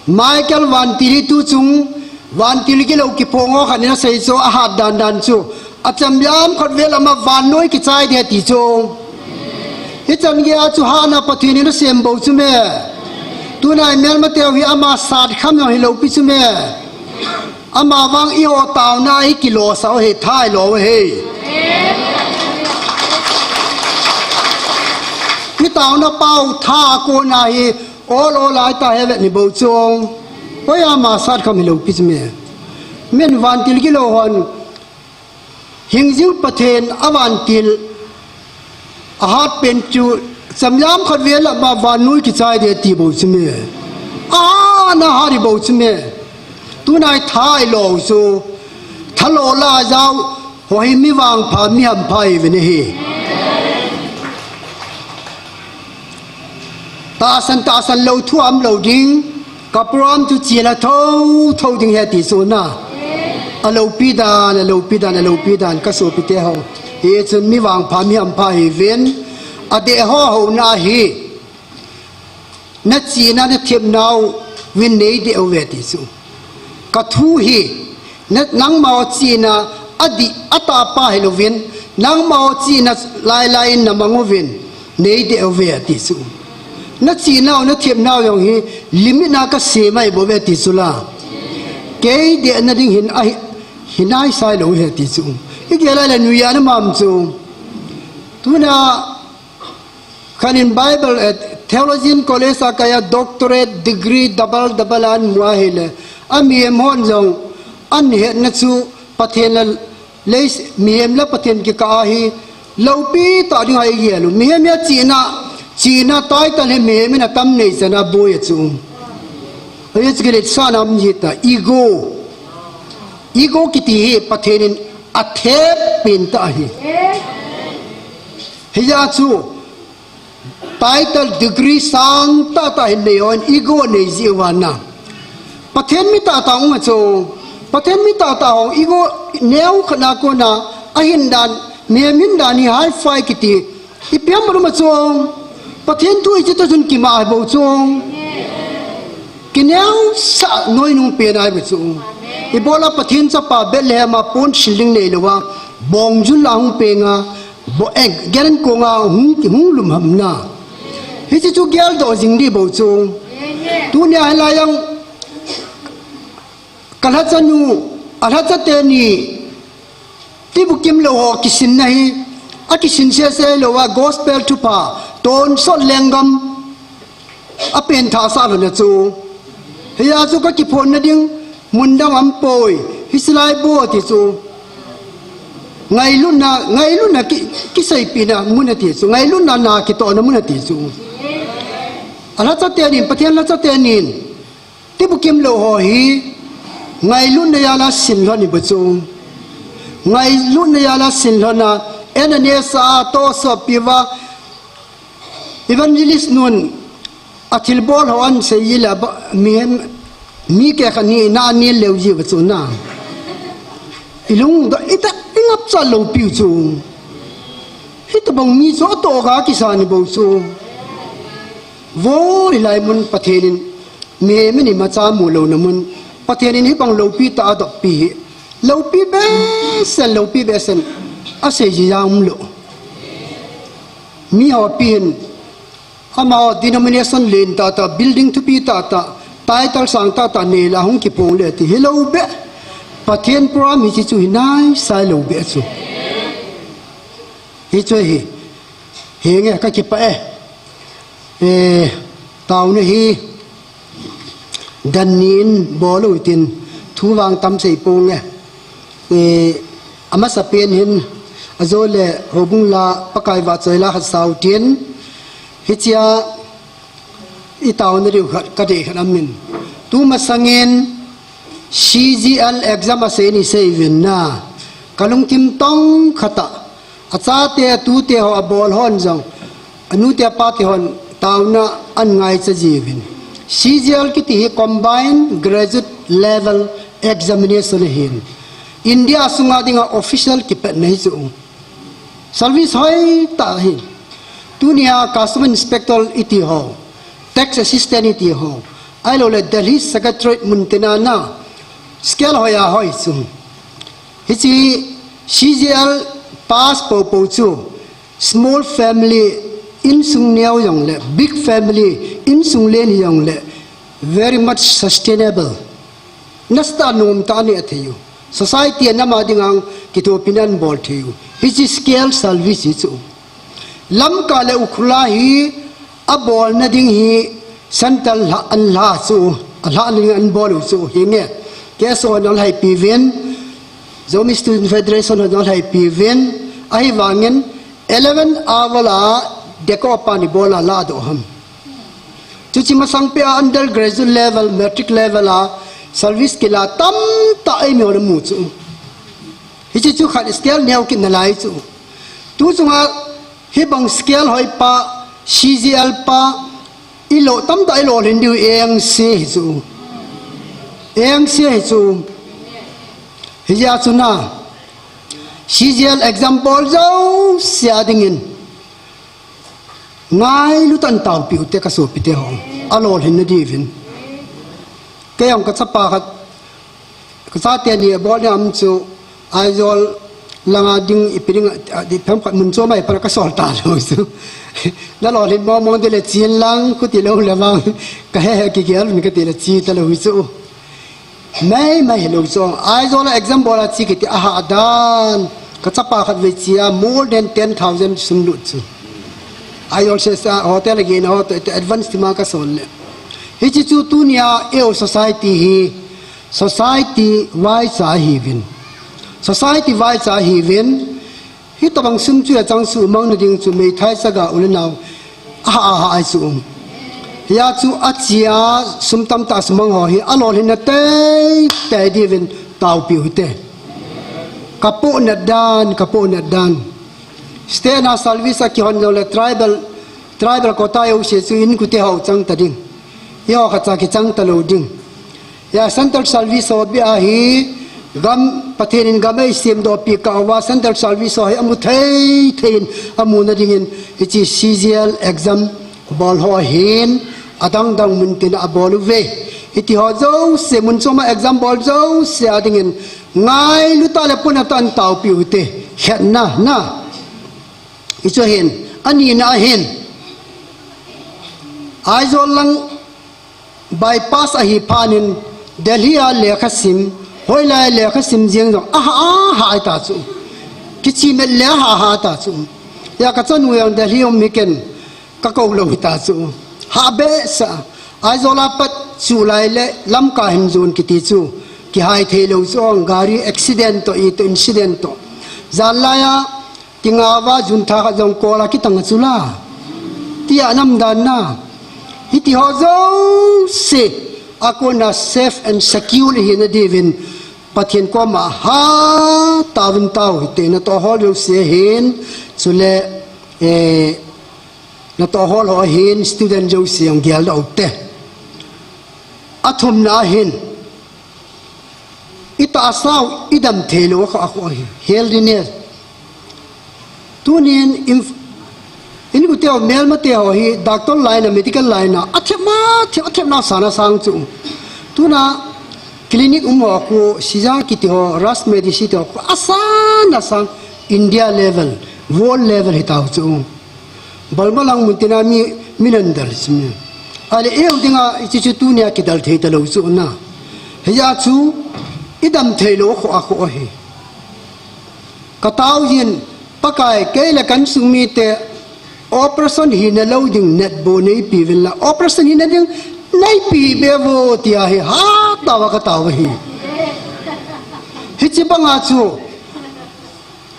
Michael vantil hi tu chung, Vantil gilou kiphong ho khat in asei chu, ahat dan dan chu, acham jam khat vel ama vannoi kichai ding ti chu. Hichan geiya chu hatna Pathen in asem bou chu me. Tunai melmateu hi ama sat kham jong hilou pi chu me. Ama vang eiho taona hi kilosah u hi, thailo u hi. Itaona pau tha kona hi ol ol a ita hevet ni bou chu. Hoi ama sat kham hilou pi chu me. Min vantil gilou hon. Hingjing Pathen avantil ahat pen chu, cham jam khat vel ama vannoi kichai ding ti bou chu me. Ana hat hi bou chu me. Tunai thailo u chu. Thalo la jao, ho hi mi vangpha, mi hampha hi ve ne hi. Tahsan, tahsan lou thu aum lou ding, ka program chu chila tho, tho ding ahi ti chu na. Aloupi dan, aloupi dan, aloupi dan, ka sopite ho. Hichun mi vangpha, mi hampha hi uvin, adeh ho houna hi. Na chihna, na thepna uvin nei deh uve ti chu. Ka thu hi, na, nangma u chihna, adih, atahpa hilouvin, nangma u chihna lailai in na mang uvin, nei deh uve ti chu. Na chihna u, na thepna u jong hi, limit a ka sem ahi bou ve ti chu la. Kei dehna ding hin, ahi, hi naisai lou u he ti chu. I gel a le nuiya na mam chu. Tuna, Khat in Bible, eh, Theologian College a kaiya doctorate degree double double a amu ahile, a mihem hon jong ahetna chu Pathen le lei, mihem le Pathen kikah a hi loupi tah ding ahi gel u. Mihem hi achihna, chihna title hi mihem in atam nei chan a boi a chu. Hiche kiletsahna um jeh a ego. Ego kiti hi Pathen in athep pen tah ahi. Hijeh a chu, title degree sang tah tah hin nei hon ego nei ji uva na. Pathen mi tah tah um a chu. Pathen mi tah tah ho ego neo khat na kona ahin dan, mihem hin dan hi hi-fi kiti. Ipi ham um a chu. Pathen thu ichi ta chun kima bou chu. Kineo sah noi nung pen ahi bou chu. Ibola Pathen chapa Bethlehem a pon shilling nei louva. Bong jun la hung peng a. Bo, eh, geren kong a hung, hung lum ham na. Hiche chu geldoh jing ding bou chu. Tunia hilai jong ka lhacha nu, alhacha teni, tibukim lou ho kisin na hi, akisin sese louva gospel thupha, tonsot lenggam, apen thah sah lhon a chu. Hijeh a chu ka kiphonna ding, mun dang aum poi, hiche lai bou ati chu. Ngailutna, ngailutna ki, kiseipehna mun ati chu. Ngailutna na kitohna mun ati chu. Alhacha tenin, Pathen lhacha tenin. Tibukim lou ho hi, ngailutna jal a sin lhon hi bou chu. Ngailutna jal a sin lhon a, Ananias a tohsot piuva, Evangelist nun, athilbol ho ahin sei jeh le, ba, mihem, mi kehkhat hi na anel leu jiuva chu na. Ilungdoh, ita, ingapcha lou piu chu. Hitobang mi chu atoh ga kisan hi bou chu. Vo hilai mun Pathen in, mihem in imacha mu louna mun. Pathen in hibang loupi tah a adohpi hi. Loupi behseh, loupi behseh. Asei ji jong umlou. Mi ho pi hin. Amaho denomination len tah tah, building thupi tah tah, title sang tah tah nei la hung kiphong le ti hilou beh. Pathen program hiche chu hi naisai lou beh chu. Hichu hi. Henge ka kipah e. Eh, taona hi. Dan ni in bol u hitin thu vang tam sei ponge. Eh, amasapen hin ajole houbung la Pakai vahchoi la khat sau tin. Hichea itaona diu khat kadei khat aum in. Tumasangin C G L exam asei ni sei uvin na. Kalungthim tong khat a. Achate, atute ho abol hon jong, anute apate hon taona ahin ngaicha jiuvin. C G L kiti hi Combined Graduate Level Examination ahin. India sunga dinga official kipatna hi chu. Service hoitah ahi. Tunia Custom Inspector iti ho, Tax Assistant iti ho, ahilouleh Delhi Secretariat mun tina na, Scale hoiya hoi chu. Hiche C G L pass popo chu small family, insung neo jongle, big family, insung len hijongle, very much sustainable. Nasatah a nomtah a neh thei u. Society a nam a dinga kithopina anabol thei u. Hiche scale service hi chu. Lamka le Ukhrul a hi abolna ding hi central lha, an lha chu, alhahna ding anabol u chu hi nge. K S O hon alhaipi uvin, Zomi Student Federation hon alhaipi uvin, ahivangin eleven hour a deco pan ibol a ladoh ham. Chuche masang peh a undergraduate level, matric level a service kila tamtah eimi hon amu chu. Hiche chu khat scale neo kit nalai chu. Tu chunga hibang scale hoi pa, C G L pa, ilo tamtah ilolhin diu engse hi chu. Engse hi chu. Hijeh a chu na, C G L exam bol jouse a dingin ngailutah in taopi ute kasopite ho. Alolhinna diuvin. Kei jong kachapa khat, kachate ni abol ni ham chu, Aizawl langa ding ipi ding, a, di phem khat mun chom a ipa kasol talou chu. Nalolhin mong mong tile chen lang, khuti lou le vang, kahe he kigel un katile che talou chu. Mai mai hilou chu. Aizawl a exam bol a che kiti ahahdan. Kachapa khat vei che a more than ten thousand sum lut chu. Aizawl sesa hotel a gena ho toh, advance thima kasol le. Hiche chu tunia eiho society hi society vaicha ahiuvin. Society vaicha ahiuvin. Hitobang sum chu achang sumang na ding chu meithai chaga u le nao ahah ahah ahi chu. Hia chu achea sum tamtah sumang ho hi alolhinna teitei diuvin taopi ute. Kapohnat dan, kapohnat dan. State a service akihon jongle tribal, tribal quota jouse chu inkote ho chang ta ding. Eiho khatcha kichang talou ding. Hia central service ho beh a hi gam, Pathen in gam eisemdohpi kah uva central service ho hi amu thei thei in amuna dingin hiche C G L exam bol ho hin adang dang mun tina abol uve. Hitiho jouse mun chom a exam bol jouse a dingin ngailutah le pohnat tah in taopi ute. Khatna, na. Hichu ahin, anina ahin. Aizawl lang bypass ahi phatnin Delhi a lekha sim, hoilai lekha sim jeng jong ahah ahah ahita chu. Kichemet le ahah ahah ta chu. Hia kachanu jong Delhi um hi ken kakou lou hita chu. Hah behseh a. Aizawl a pat chu lai le Lamka hin jon kiti chu. Kihai theilou chu ong gari accident toh, itoh incident toh. Janlai a Tingauva jun tha khat jong kol a kitang a chu la. Tia namdan na. Hitiho jouse akona safe and secure ihina diuvin Pathen koma hatah in tao hite, natoh hol jouse ahin, chule, eh, natoh hol ho ahin, student jouse jong geldoh ute. Athumna ahin. Itahsa u idam theilou akhoh akhoh ahi. Healthiness. Tunin inf-, inkote ho, melmate ho hi doctor line a, medical line a, athep ma, thep, athep na sana sang chu. Tuna clinic um ho khu, Sija kiti ho, Raj Medicine ti ho khu, asana sang India level, world level hitau chu. Balbalang mun tina mi, mi nandal simi. Ale eiho dinga hiche chu tunia kidal thei talou chu na. Hijeh a chu idam theilou akhoh akhoh ahi. Katao jin, Pakai, kei le ka insung mite operation hina lou ding natbou neipe uvin la. Operation hina ding neipe be vo tia hi hatah a katao ahi. Hiche banga chu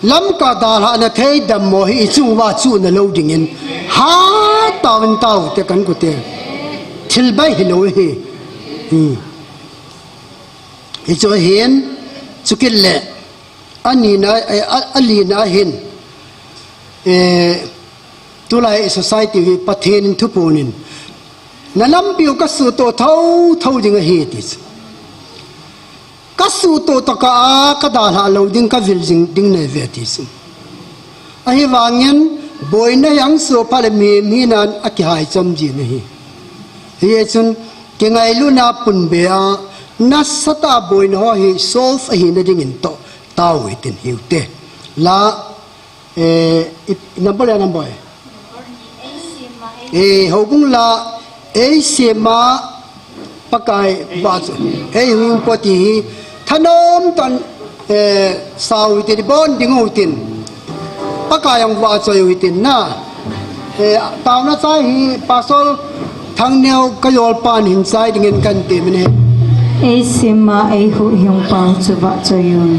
Lamka dalhahna thei dammo hi ichung uva chuhna lou dingin hatah in taote ka inkote. Thil bai hilou ahi. Hmm. Hichu ahin, chukit le, anina, eh, a, alina ahin, eh, tulai society hi Pathen in thuphon in, na lampi u kasuhtoh thotho ding ahi ti chu. Kasuhtoh tokah a kadalhah lou ding, kavil jing ding neive ti chu. Ahivangin, boina hi angsuh phat le mihem hinan akihai chom jin ahi. Hijeh chun, kingailutna pun be a, Nasatah a boina ho hi solve ahina dingin toh tao hitin hiute. La, eh, i, number le number. Eh, houbung la, eisema Pakai vahchoi, eihuhhing pou ti hi, thanom tah in, eh, sao hitin, ibon ding u hitin. Pakai jong vahchoi u hitin na. Eh, taona chai hi, Pastor Thangneo kajolpan hin chai dingin kahin temin ahi. Eisema eihuhhing pou chu vahchoi un.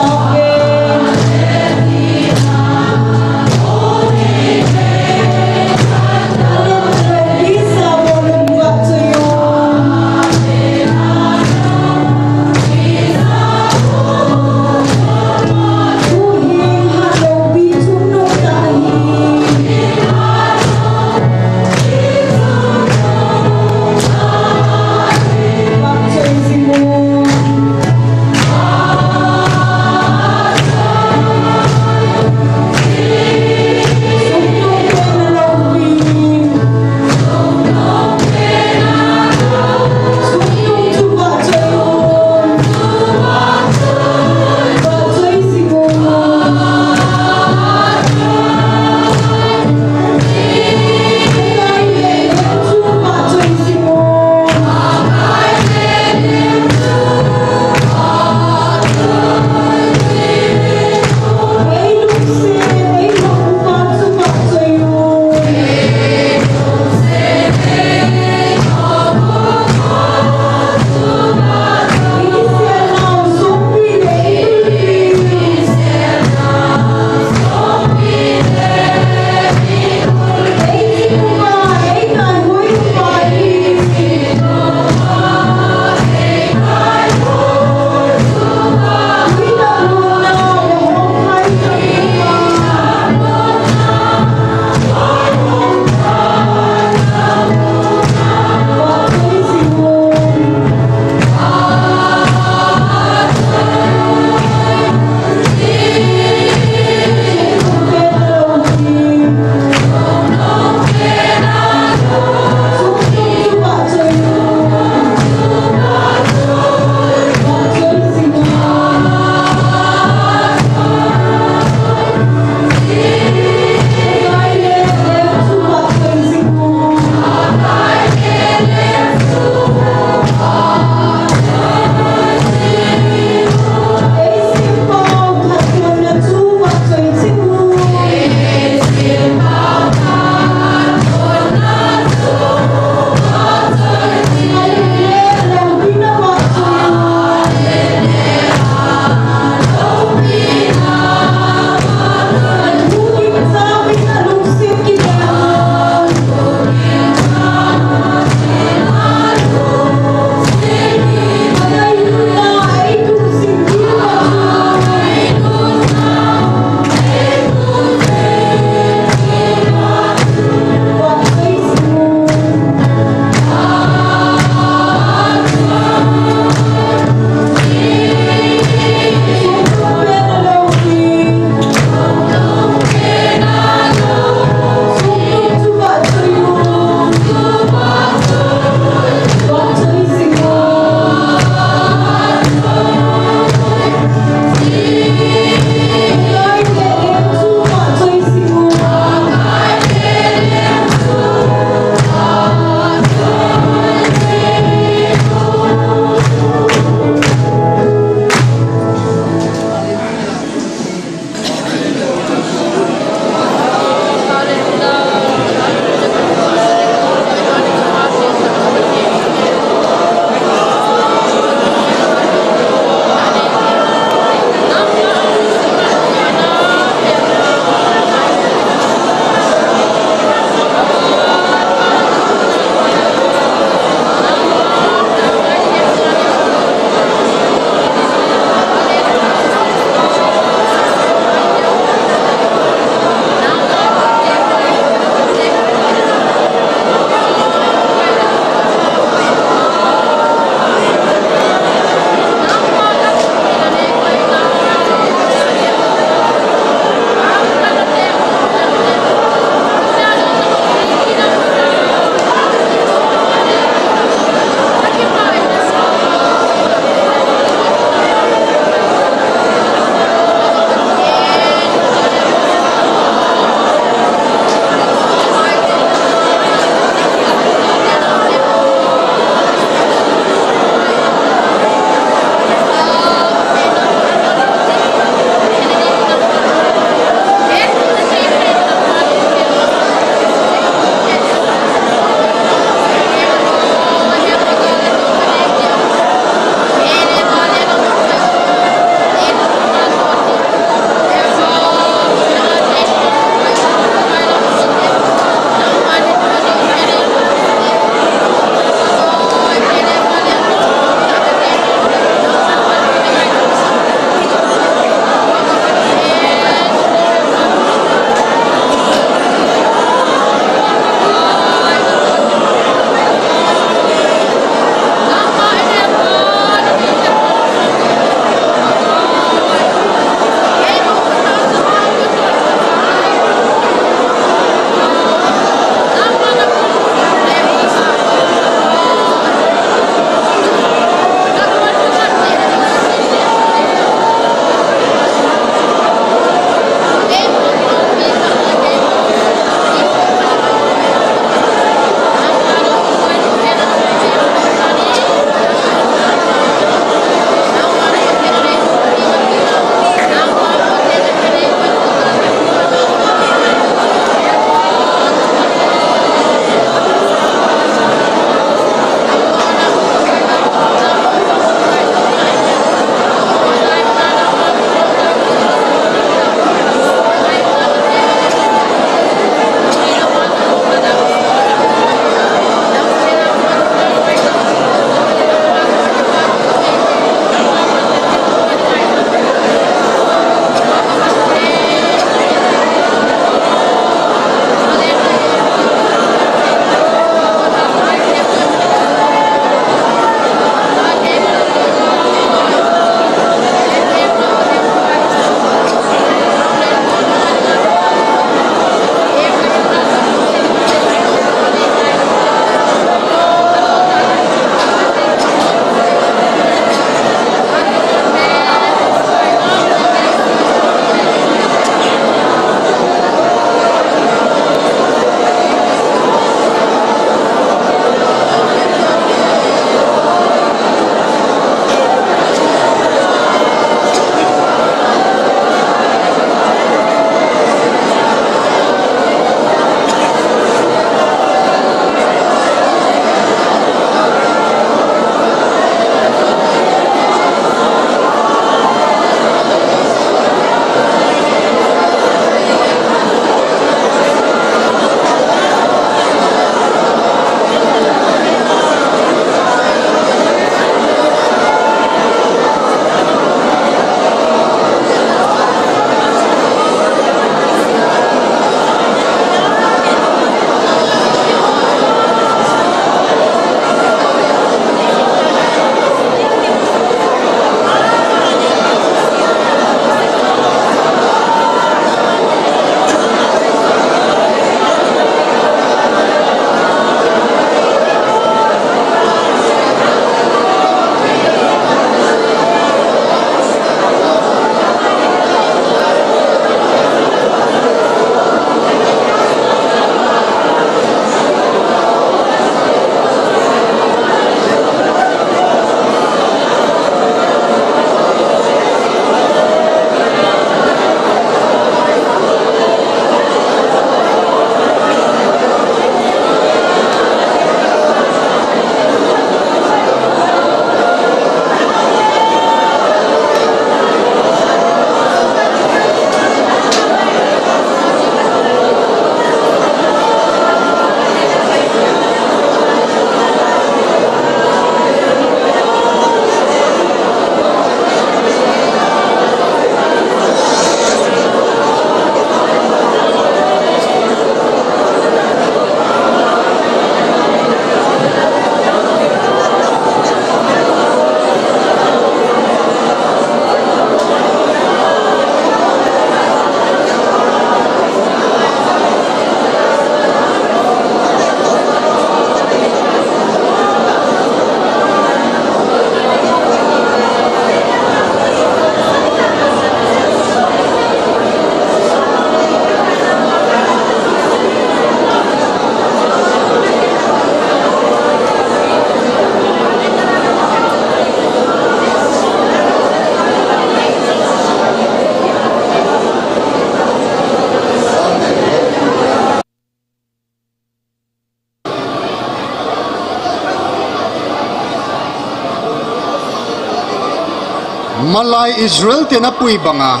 Malai Israel te napui banga,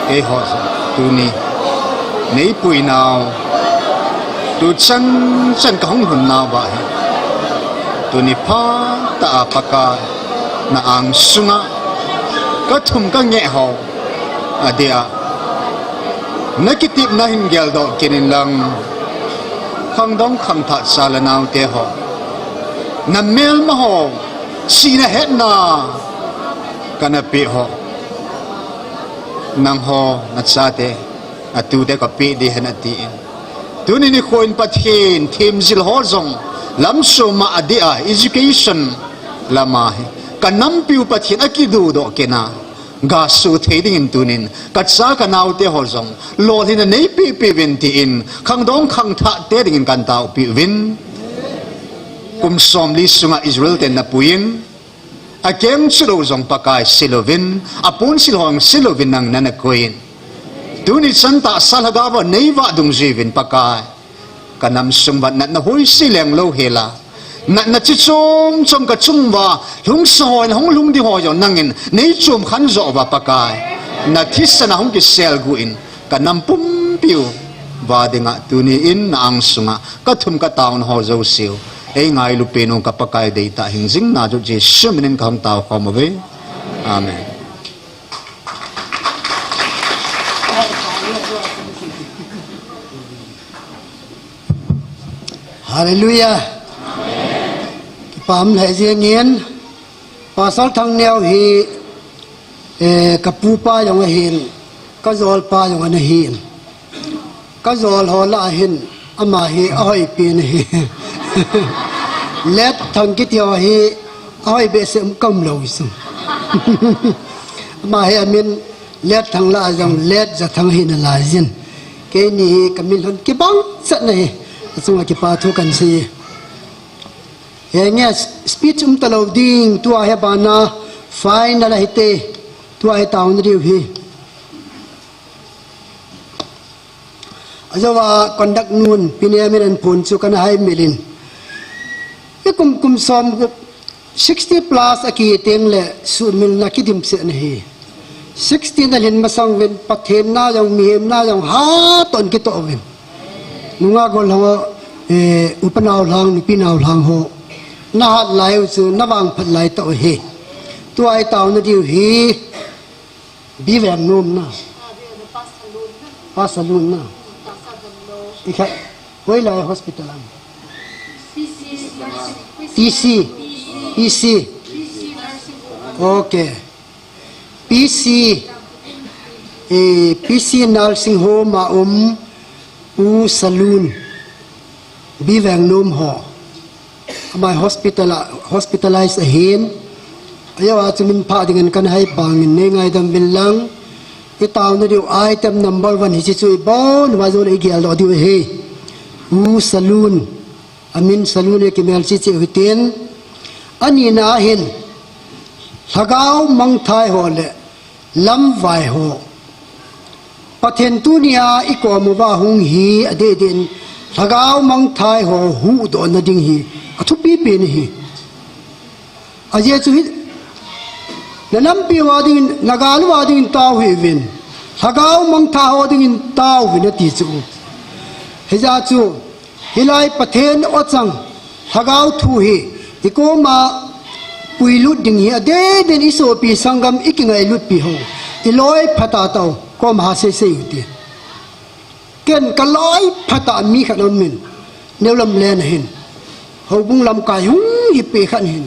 keiho jong tuni neipui nau, tu chan chan kahung lhun nauva hi, tuni phatah a Pakai na angsunga kathum kangeh ho adeh a, nakitepna hin geldoh kit in lang, khangdong khangthah cha le naote ho, namelma ho sihna hetna kana peh ho, nangho nachate, natute kapeh ding ahi nati in. Tuni nikho in Pathen themjil ho jong lamsoma adeh a education lama hi kanampiu Pathen akidudoh kit na, gasoh thei dingin tunin kacha kanaote ho jong lolhinna neipehpeh uvin tin khangdong khangthah te dingin kantaopeh uvin. Kum somli sunga Israel ten napuiyin, akeng chulou jong Pakai silouvin, aponsil ho jong silouvin nang nana koiyin. Tuni chan tahsa lhagao a neivah dungjuiyin Pakai, kanam sung uva natna hoise lenglou hela, natna chi chom chom kachung uva lhungsa ho in hung lhung ding ho jong nangin neichom khen joh uva Pakai, nathisan a hung kiselguh in kanam pumpiuva dinga tuni in na angsunga kathum kataona ho jouseu eingailu peh u ka Pakai deitah hingjing na chu Jesu minin kahung taokhom uve. Amen. Hallelujah. Kipah lheh jengin, Pastor Thangneo hi, eh, kapupa jong ahin, kajolpa jong ana hin. Kajol ho lah a hin, ama hi ahoipen ahi. Letthang kiti ho hi, ahoi behseh um kaum lou chu. Ama hi amin Letthang lah a jong Letjathang ahi nalaijin. Keini hi kamin lhon kibang chet na hi, achunga kipa thu kansei. Henge, speech um talou ding, tua hi abana final ahite, tua hi taona diu hi. Ajouva conduct nun, Pi Nemin ahin phon chu kana haimil in. Ikum kum somgup, sixty plus akiteng le suhmilna kidimset na hi. Sixty nalhin masang uvin, Pathen na jong, mihem na jong, hatah in kitoh uvin. Nungah gollhang ho, eh, upa nao lhang, nupi nao lhang ho, nahat lai u chu, navangphat lai tah u hi. Tua hi taona diu hi, Bivengnom na. Pastor Lun na. Ikhat, hoilai hospital am? P C. P C. Okay. P C, eh, P C Nursing Home a um Pu Salun, Bivengnom ho. Ama hospital a, hospitalize ahin. Ajouva chu min phah dingin kana haipangin neingaidam uvin lang. Itaona diu item number one hiche chu ibon uva jong igeldoh diu ahi. Pu Salun. Amin Salun e kimelchih cheh u hitin, anina hin, lhagao mangthai ho le lamvai ho, Pathen tunia ikom uva hung hi adeh deh in, lhagao mangthai ho huhdohna ding hi athupi pen ahi. Ajeh chu hi, nanampi uva dingin, nagal uva dingin tao hih uvin, lhagao mangthai ho dingin tao uvin ati chu. Hijeh chun, hilai Pathen ochang, lhagao thu hi, ikoma puilut ding hi adeh deh in isopi sanggam ikingailutpi ho, iloi phatah tah u, koma hasei sei u hite. Ken kaloi phatah mi khat aumin, New Lamlen ahin, houbung lamkai hung hipe khat ahin,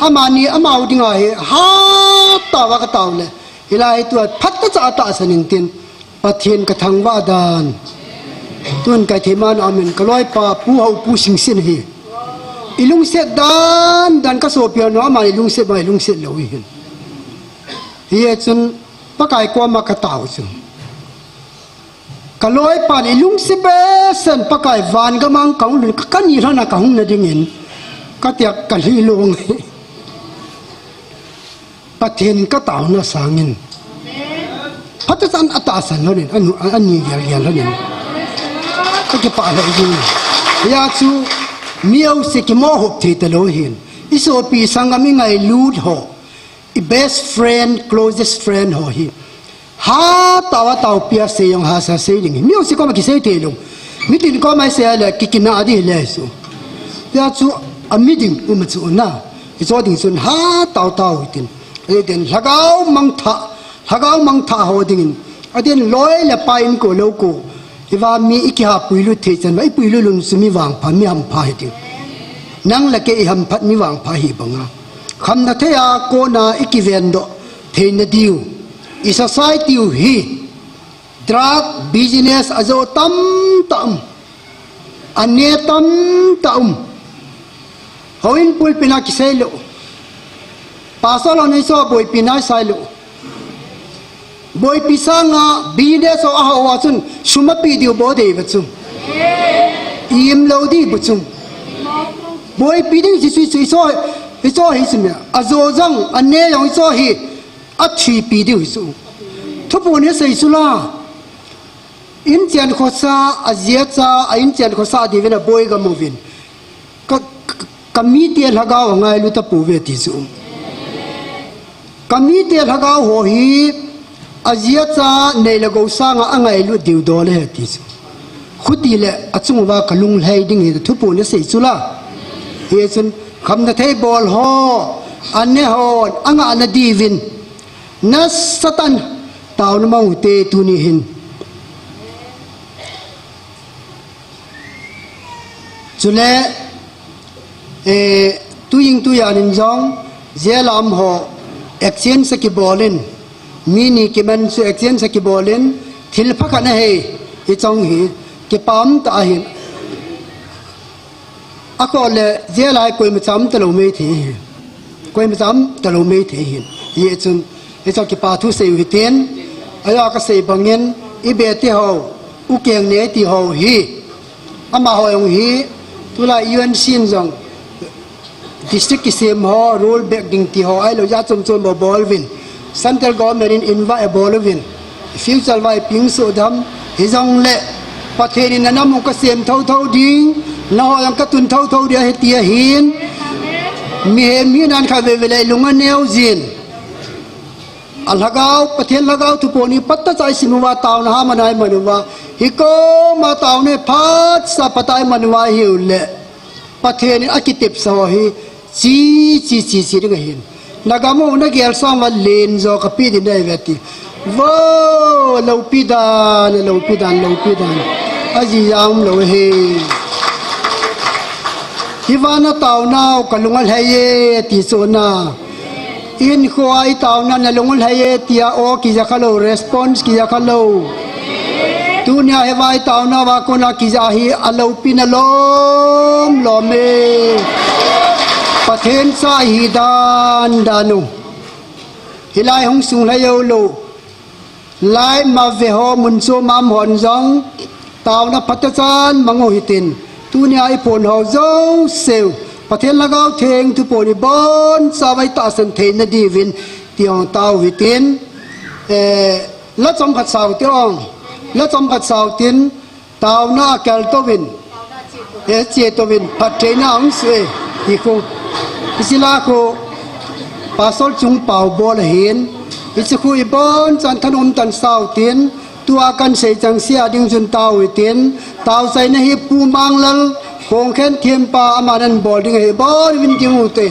amani amau dinga hi hatah uva katao le, hilai tua phatah cha atahsan intin, Pathen kathangvah dan. Tun kaithei man aumin, kaloipa Pu Haupu Singsit ahi. Ilungset dan dan kasopi ho, amani ilungset ma ilungset lou ahin. Hijeh chun Pakai koma katao chu, kaloipan ilungset behseh in Pakai van gamang kahung lhun, ka, kani lhona kahung na dingin katia kalhi long. Pathen kataona sangin, phatah chan atahsan lhonin, anu, ani gel gel lhonin, kakipah lheh jing. Hijeh chun mi jouse kimohop thei talou ahin, isopi sanggam ingailut ho, I best friend, closest friend ho hi. Hatah a taopi a sei jong hahsa sei ding hi. Mi jouse koma kisei thei lou. Mitin koma isei le kikina ding hile chu. Hijeh chun ami ding um chu na. Hiche ding chun hatah tao hitin. Hitin lhagao mangthah, lhagao mangthah ho dingin. Atin loi le pai in ko lou ko. Hiva mi i kihapui lut thei chan va, i pui lut lun chu mi vangpha, mi hampha hitin. Nang le kei i hamphat mi vangpha hi banga. Khamna thei a kona i kiven doh theina diu. I society u hi drug business a jo tamtah um. A ne tamtah um. Houin pulpit na kisei lou. Pastor lou nei so boipi na sai lou. Boipi sanga business ho a ho a chun sum api diu bou dei ba chu. Im lou ding ba chu. Boipi ding chi sui sui so, i so hi sum ya. A jo jang, a ne jang i so hi. A thipi diu hi chu. Thupu ni sei chu la. Inchen khosa, a jia cha, a inchen khosa diuvin a boi gam uvin. Ka, ka, ka mite lhagao a ngailu tapouve ti chu. Ka mite lhagao ho hi, a jia cha nei le gou sanga a ngailu diu dol e ti chu. Khuti le a chung uva ka lunglhai ding hi thupu ni sei chu la. Hichun khamna thei bol ho, a ne ho, a ngahna diuvin. Nasatah in taona mang u hite tuni hin. Chule, eh, tuin tujan in jong, jail a um ho, exchange a kibol in, mi ni kiman chu exchange a kibol in, thil pha khat na hei, hiche hi, kipah tah ahin. A kho le, jail a koima cham talou mei thei hi. Koima cham talou mei thei hin. Hichun, hiche kipah thu sei u hitin. Ajo ka sei bangin, i bete ho, u keng ne ti ho hi. Amaho jong hi, tulai U N C in jong, district kisem ho, roll back ding ti ho, ahilou jat chom chom bol uvin. Central government in invite abol uvin. Future vai ping sudam, hijongle, Pathen in na nam u ka sem thotho ding, na ho jong ka tun thotho ding ahi ti ahin. Mihem hinan kha veve le lung aneo jin. A lhagao, Pathen lhagao thupu ni phatah cha i sim uva taona ha manai manuva. Hi koma taona phatsa phatai manuva hiu le. Pathen in a kitepsa ho hi chi, chi, chi, chi ding ahin. Na gam u na gel sang uva len jo ka pe ding ahi ve ti. Vo, loupi dan, loupi dan, loupi dan. Aji jang lou he. Hi vana taona u ka lung alhai e ti chu na. Hinkho a i taona na lung alhai e tia o kija kha lou, response kija kha lou. Tunia hi vai taona va kona kija hi a loupina lom lom e. Pathen cha hi dan dan u. Hilai hung sung lhai jou lou. Lai ma ve ho mun chu mam hon jong. Taona phatechan mang u hitin. Tunia i pon ho jouse u. Pathen lhagao theng thupu ni boncha vai tahsan theina diuvin. Ti hong tao hitin. Eh, la chomkhat sao ti hong. La chomkhat sao tin. Taona a kel touvin. Eh, che touvin. Phattheina hung su e. Hi khu. Isila khu. Pastor chung pao bol ahin. Isi khu i bonchan thanom tah in sao tin. Tua kan sei chang sia ding chun tao hitin. Tao chaina hi Pu Manglal. Khongkhen thempa aman abol ding ahi bol vin ding u te.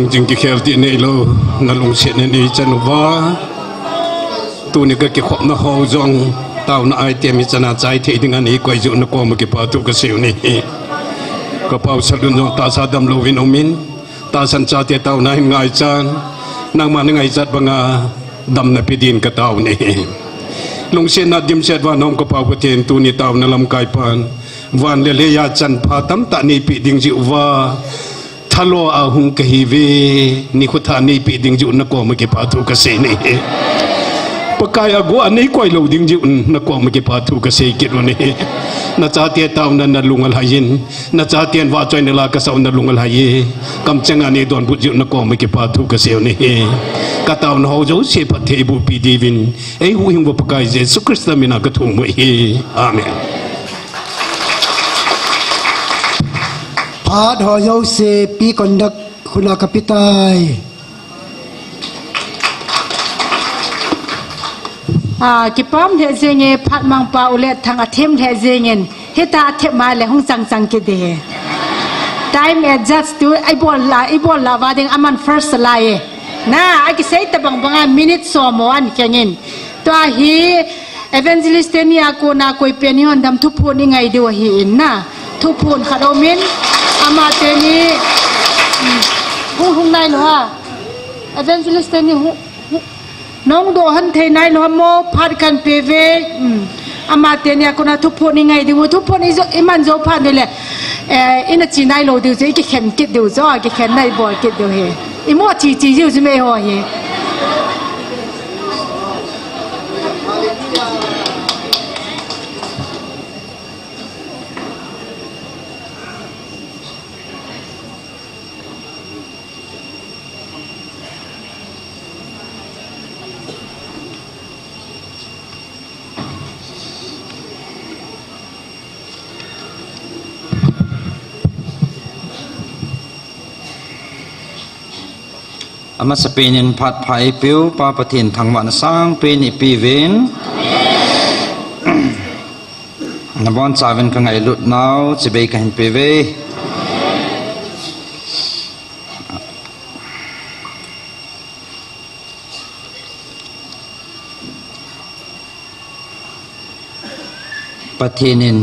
Jing kikhel ti neilou, nalungset in eichan uva. Tuni kakikhopna ho jong, taona item hichan a chai thei dinga neikoi jeh u nakoma kipathu kasei u ahi. Ka Pau Salun jong tahsa damlouvin aumin, tahsan chate taona hin ngaichan, nangma nangaichat banga damna pe din katao ahi. Lungsetna dimset vana um ka Pau Pathen, tuni taona lamkai pan, van le leiya chanpha tamtah neipeh ding jeh uva, thalo a hung kahiuve, nikho thah neipeh ding jeh u nakoma kipathu kasei ahi. Pakai, agu a neikoi lou ding jeh u nakoma kipathu kasei kit u ahi. Nachate taona nalung alhai in, nachaten vahchoina la kasah u nalung alhai e. Kamcheng a neidonbut jeh u nakoma kipathu kasei u ahi. Kataona ho jouse phattheiboh pi diuvin, eihuhhing uva Pakai Jesu Christa mina kathum u ahi. Amen. Phat ho jouse P conduct khuna kapetai. Ah, kipah lheh jenge, phat mangpa u Letthang athem lheh jengin, hita athem ma le hung chang chang kit ding ahi. Time adjust tu, ibol la, ibol la uva ding aman first lai e. Na, akisei tabang banga minute som ho ahin kheng in. Tua hi evangelist teni a kona koi pen hihon dem, thuphon ingai diu ahin na. Thuphon khat aumin, amateni, um, hung hung nailou ham? Evangelist teni hung, hung, nahung dohhan thei nailou ham mo, phat kahin pe uve, um, amateni a kona thuphon ingai diu, thuphon ijo, iman jou phat uleh, eh, ina che nailou diu chu, ikikhen kit diu chu, kikhenna ibol kit diu ahi. Imo che che jiu chu meiho hi. Amasapen in phat pha eipeu Pa Pathen thangvahna sangpen eipeuvin. Nabonchauvin kangailut nau chibai kahin peuve. Pathen in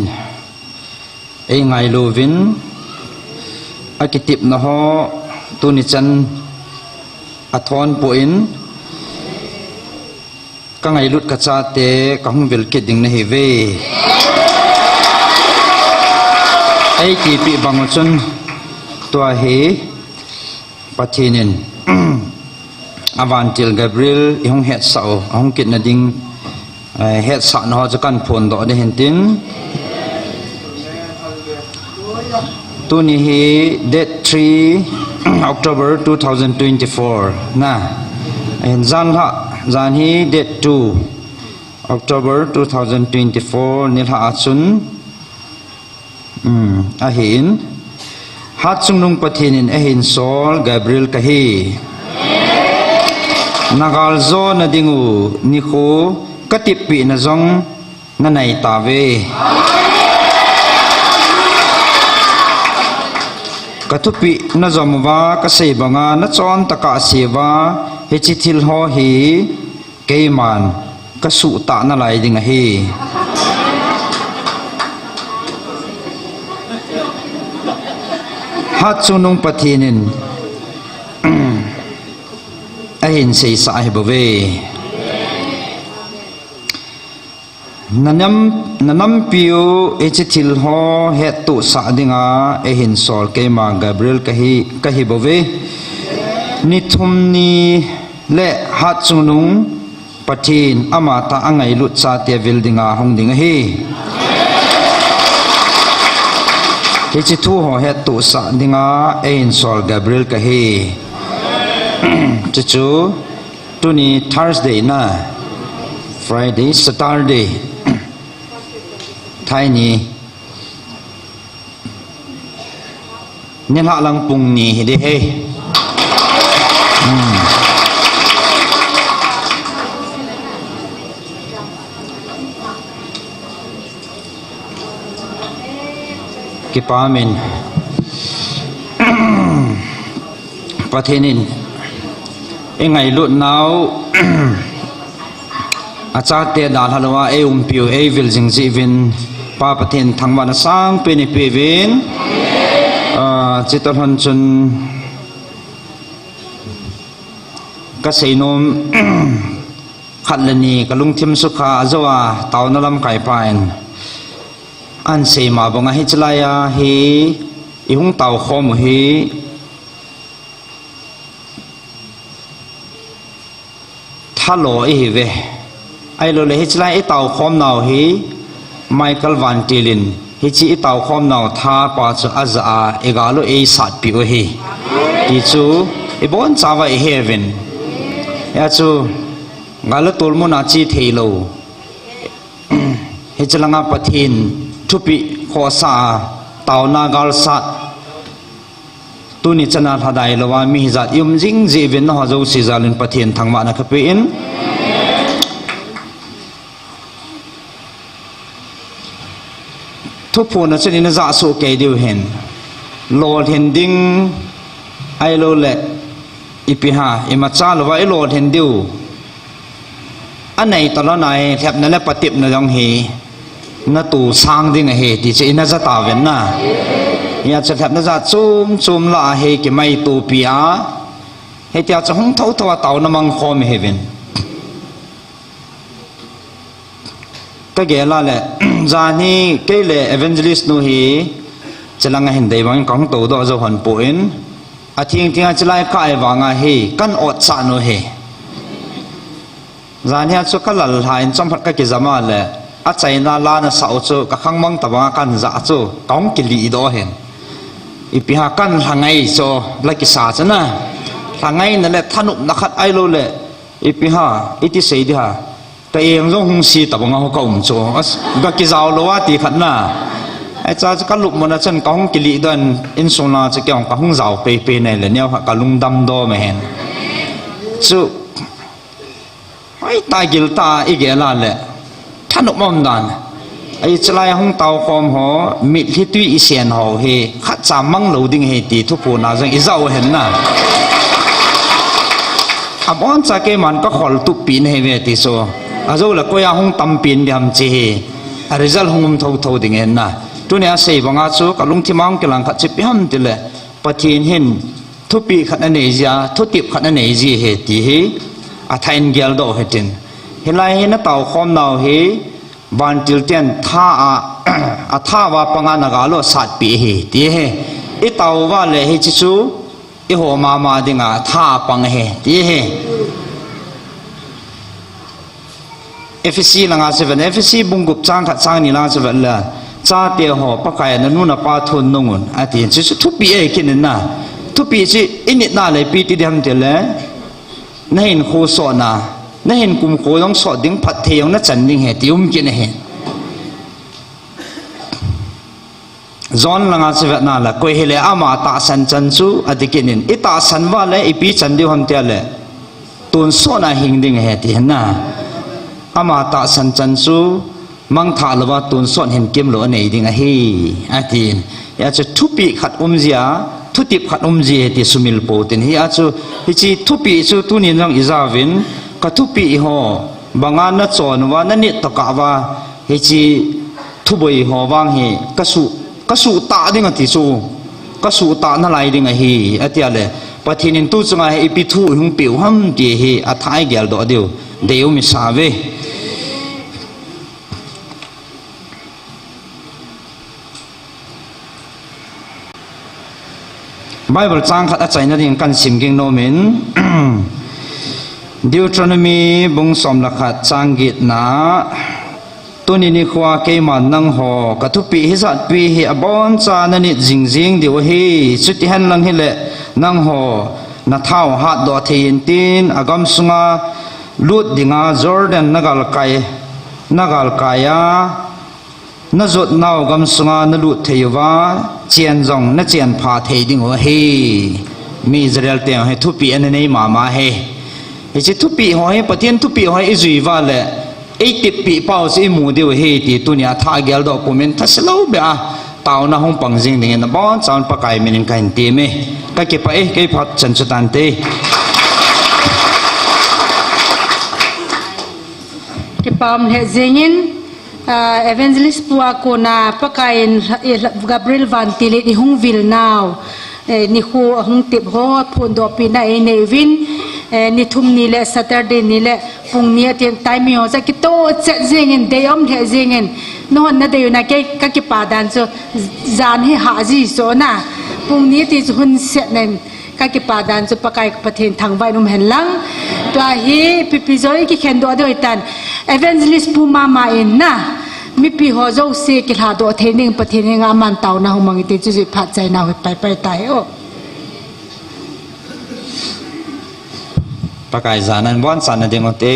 eingailu uvin, akitepna ho tuni chan athon poi, kangailut kachate kahung vil kit ding nahiuve. Eitipi bang u chun tua hi Pathen in avantil Gabriel ihung hetsah u, ahung kitna ding, eh, hetsahna ho chu kahin phondoh ding ahin tin. Tuni hi date three October two thousand twenty-four na. Ahin janhi, janhi date two October two thousand twenty-four nilhah a chun, um, ahin, Hatchungnung Pathen in eihin sol Gabriel kahi. Nagaljona dingu nikho katepna jong nanei tauve. Kathupeh najom uva, kasei banga nachon tokah asei uva, hiche thil ho hi keiman kasuhtah nalai ding ahi. Hatchungnung Pathen in ahin seisah ahibouve. Nanam, nanampiu hiche thil ho hettohsah dinga eihin sol keima Gabriel kahi, kahibouve. Ni thum ni le Hatchungnung Pathen amatah angailut chate vil dinga hung ding ahi. Hiche thu ho hettohsah dinga eihin sol Gabriel kahi. Chuchu tuni Thursday na, Friday, Saturday, thaini. Nilhah lang pung ni hi ding ahi. Hmm. Kipah in. Pathen in i ngailut nau, a chate dalha louva ei umpiu, ei vil jing jeh uvin, Pa Pathen thangvahna sangpen i peuvin, a, chutah lhon chun ka seinom khat le ni ka lungthim sukha a jou a, taona lamkai pa in ahin sei ma banga hiche lai a hi i hung tao khom u hi, thalo i hi ve. Ahilou le, hiche lai i tao khom nau hi, Michael Vantil in, hiche i tao khom nau tha pa chu a ja a, i gal u ei satpi u hi. Ti chu, i boncha uva i he uvin. Hia chu, gal u tol mun a che thei lou. Hiche langa Pathen thupeh khohsah a, taona galsat. Tuni chana lhadai louva mi hijat i um jing jeh uvin nangho jouse jal in Pathen thangvahna ka pe in. Thuphon a chun i na jah soh kei diu hin. Lolhin ding ahilou le ipi ham, imacha louva i lolhin diu. Anei talou na hi, lhepna le patepna jong hi, na to sang ding ahi, ti chu i na ja tauvin na. Hia chu lhepna jat chom chom lah a hi, kimaitopi a. Hitia chu hung thotho a taona mang khom i hi uvin. Ka gel a le, jan hi kei le evangelist nu hi, chelang a hin dei bang in ka hung tou doh jou hon poi. A thing thing a chelai ka ai vang a hi, kan ot sah nu hi. Jan hia chu ka lal lha in chomkhat ka kijam a le, a chaina la na sa u chu ka khangmang tabang a kan ja chu ka hung kilih doh hin. Ipi ham kan lhangai chu la kisa chu na. Lhangaina le thanopna khat ahilou le, ipi ham, iti sei di ham. Ka eng jong hung si tabang a ho ka um chu. As, ga kijao lou a ti khat na. Ai cha chu ka lupmon a chun ka hung kilih doh in, insung lang chu kei jong ka hung jao pei pei nai le neo khat ka lungdam doh me hen. Chu Hoitah giltah a i gel a le, thanop um dan. Hiche lai a hung tao khom ho, mitlhi tui i sen ho hi, khatcha mang lou ding ahi ti thuphon a jong i ja u hen na. Aboncha keiman ka khol tup pi na hi ve ti chu. Ajou le koi a hung tampi in diham chi hi. A result hung um thotho ding ahi na. Tuni a sei banga chu ka lungthim a hung kilang khat chu ipi ham ti le. Pathen hin thupeh khat anei jia, thutep khat anei ji ahi ti hi, athah in geldoh u hitin. Hilai hi na tao khom nau hi, vantil ten tha a, atha uva panga na gal u asatpi ahi ti ahi. I tao uva le hiche chu, i ho mama dinga tha pang ahi ti ahi. Ephesi langa chu vet, Ephesi bung gup chang khat chang ni langa chu vet le, chate ho, Pakai a na nu na pa thu nung un, ati. Chu chu thupeh ahi kit in na. Thupeh chu i nit na le ipi ti diham ti le, na hinkho sotna, na hin kumkho jong sot ding, phatthei jong na chan ding ahi ti um kit ahi. John langa chu vet na le, koi hile ama tahsan chan chu ati kit in, i tahsan uva le ipi chan diu ham ti a le, tonsot a hing ding ahi ti ahi na. Ama tahsan chan chu mangthah louva tonsot hinkho lou anei ding ahi, atin. Hia chu thupeh khat um jia, thutep khat um ji ahi ti sumil pou tin. Hia chu, hiche thupeh chu tunin jong i ja uvin, ka thupeh ho, banga na chon uva, na nit tokah uva, hiche thuboi ho vang hi ka su, ka sutah ding ati chu, ka sutah nalai ding ahi, ati a le, Pathen in tu chunga hi ipi thu i hung peh u ham ti hi athah i geldoh diu, dei um i sa uve. Bible chang khat achaina ding kan sim ging nom in, Deuteronomy bung som le khat chang get na, tuni nikho a keiman nangho ka thupeh hijat pi hi aboncha na nit jing jing diu ahi, chuti hen lang hile nangho na thao hatdoh thei in tin, agam sunga lut dinga Jordan na galkai, na galkai a, na jot nau gam sunga na lut thei uva, chen jong na chen pha thei ding u ahi. Mi Israel te hi thupeh ana nei mama ahi. Hiche thupeh ho hi, Pathen thupeh ho hi i jui uva le, ei tepeh pau chu i mu diu ahi ti tunia thah geldoh pum in thase lou beh a, Taona hung pang jing dingin abonchan Pakai minin kahin teme. Kakipah e, kei phat chan chu tante. Kipa um lheh jingin, ah, Evangelist pu a kona Pakai in, eh, Gabriel Vantil in eihung vil nau, eh, nikho ahung tep ho phondohpina einei uvin, eh, ni thum ni le Saturday ni le pung ni a tin time ho cha kitoh chet jingin, deium lheh jingin, nahon nadei u na kei kakipa dan chu jan hi hah ji so na, pung ni ti chu hun set nen, kakipa dan chu Pakai Pathen thangvah in um hen lang. Tua hi pipi joi kikhen doh doi tan. Evangelist pu mama in na, mipi ho jouse kilhadoh thei ning Pathen henga aman taona hung mang e ti chu jui phat chai nau hi pai pai ta hi o. Pakai janan bonchan na ding u te.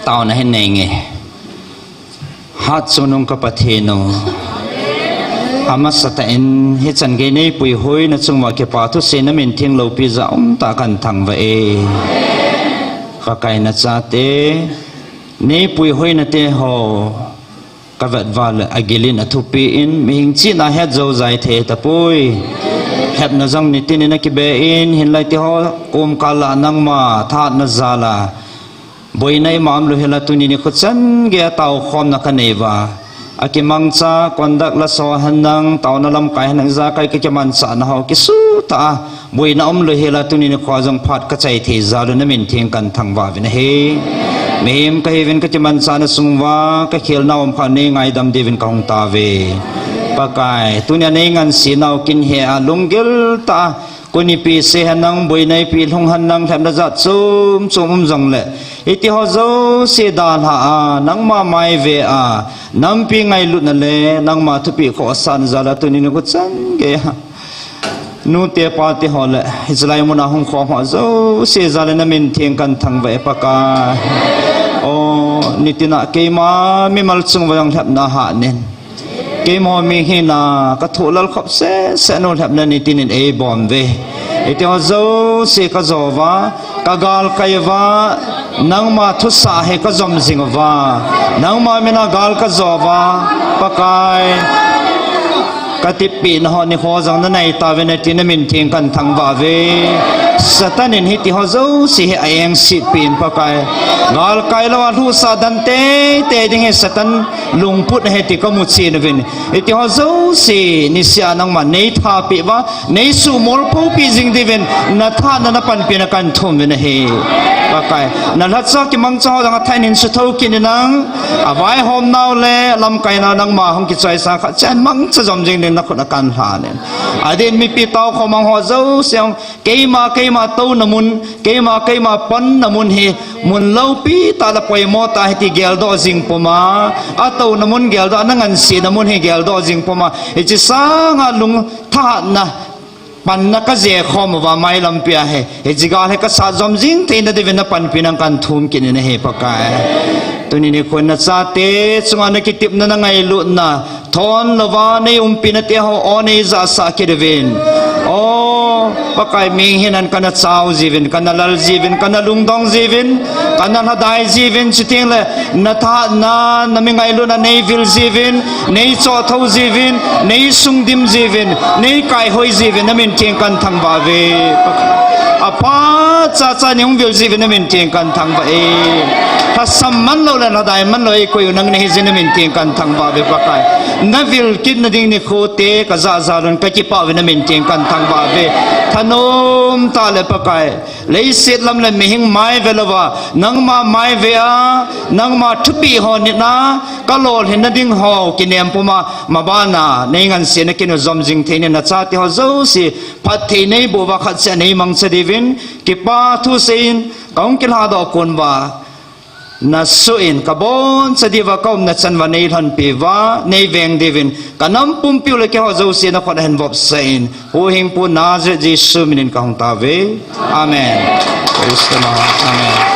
Taona hin nei nge. Hatchungnung ka Pathen u, amasatah in hichan gei neipuihoina chung uva kipa thusei na min theng loupi jeh a umtah a kahin thangvah e. Pakai, nachate neipuihoina te ho kavet uva le agil in athupi in, mihem chihna het jou jai thei tapoi. Lhepna jong nitin in akibe in, hinlah hiti ho komkal a nangma thahatna jal a boina ima umlou hel a tuni nikho chan gei a taokhomna kanei uva, akimangcha conduct la so henlang, taona lamkai henlang, ijakai kakimanchahna ho kisuhtah a boina umlou hel a tuni nikho jong phat kachai thei jal un na min theng kahin thangvah uvin ahi. Mihem kahiuvin kakimanchahna sung uva kakhelna um kha nei ngaidam diuvin kahung tauve. Pakai, tunia nei ngansena u kin he a lunggil tah a, koi nipi sei henlang, boina ipi lhung henlang, lhepna jat chom chom um jongle, hiti ho jouse dalha a, nangma mai ve a, nampi ngailutna le nangma thupeh khohsahna jal a tuni nikho chan gei a nute pate ho le hichelai muna hung khom ho jouse jal a na min theng kahin thangvah e Pakai. O, nitin a keima mimal chung uva jong lhepna hah nen. Keima mi hina kathoh lal khop seh seh nu lhepna nitin in eibom uve. Hiti ho jouse kajo uva, kagalkai uva, nangma thusah hi kajom jing uva, nangma min a gal kajo uva, Pakai, katipehna ho nikho jong nanei tauvin ati na min theng kahin thangvah uve. Satan in hiti ho jouse hi a-engsetpi in Pakai, galkai lou a lhuhsah dan teitei ding hi Satan lungput ahi ti kamu chen uvin. Hiti ho jouse niseh a nangman neithapeh uva, neisuhmolphopi jing diuvin, nathahatna napanpina kahin thum uvin ahi. Pakai, nalhacha kimangcha ho jong athah in hin suthou kit in lang, avaihomnau le lamkainau nangma hung kichoisang khat cheh in mangcha jom jing ding nakhut a kahin lhan in. Adeh in mipi taokhom mang ho jouse jong, keima, keima touna mun, keima, keima panna mun hi mun loupi tah le poimo tah hiti geldoh jing puma, atouna mun geldoh, ana ngansena mun hi geldoh jing puma, hiche sanga lung thahatna, panna kaje khom uva mailampi a hi, hiche gal hi kasat jom jing theina diuvin napanpina kahin thum kit in ahi Pakai. Tuni nikho in nachate chunga nakitepna nangailutna thon louva neiumpina te ho o neijahsah kit uvin. O Pakai, mihem hinan kana chao jiuvin, kana lal jiuvin, kana lungdong jiuvin, kana lhadai jiuvin, chuteng le nathahatna, nami ngailutna neivil jiuvin, neichohthou jiuvin, neisungdim jiuvin, neikaihoi jiuvin, na min theng kahin thangvah uve. Apha chacha neihung vil jiuvin, na min theng kahin thangvah e. Lhasam manlou le lhadai manlou eikoi u nang nahi jeh in na min theng kahin thangvah uve Pakai. Navil kitna ding nikho te kajah jal un kakipah uve, na min theng kahin thangvah uve. Thanom tah le Pakai, leiset lam le mihem mai ve louva, nangma mai ve a, nangma thupeh ho nit a kalolhinna ding ho kinem puma, mabana neingansena kin u jom jing theina nachate ho jouse phatthei neiboh uva khat cheh a neimangcha diuvin, kipa thusei in kahung kilhadoh kon uva, nasoh in kaboncha diuva kaumna chan uva neilhonpi uva neiveng diuvin, kanam pumpiu le keiho jouse nakhut a hin vopsah in, Huhhingpu Nazareth Jesu minin kahung tauve. Amen. Praise the Lord. Amen.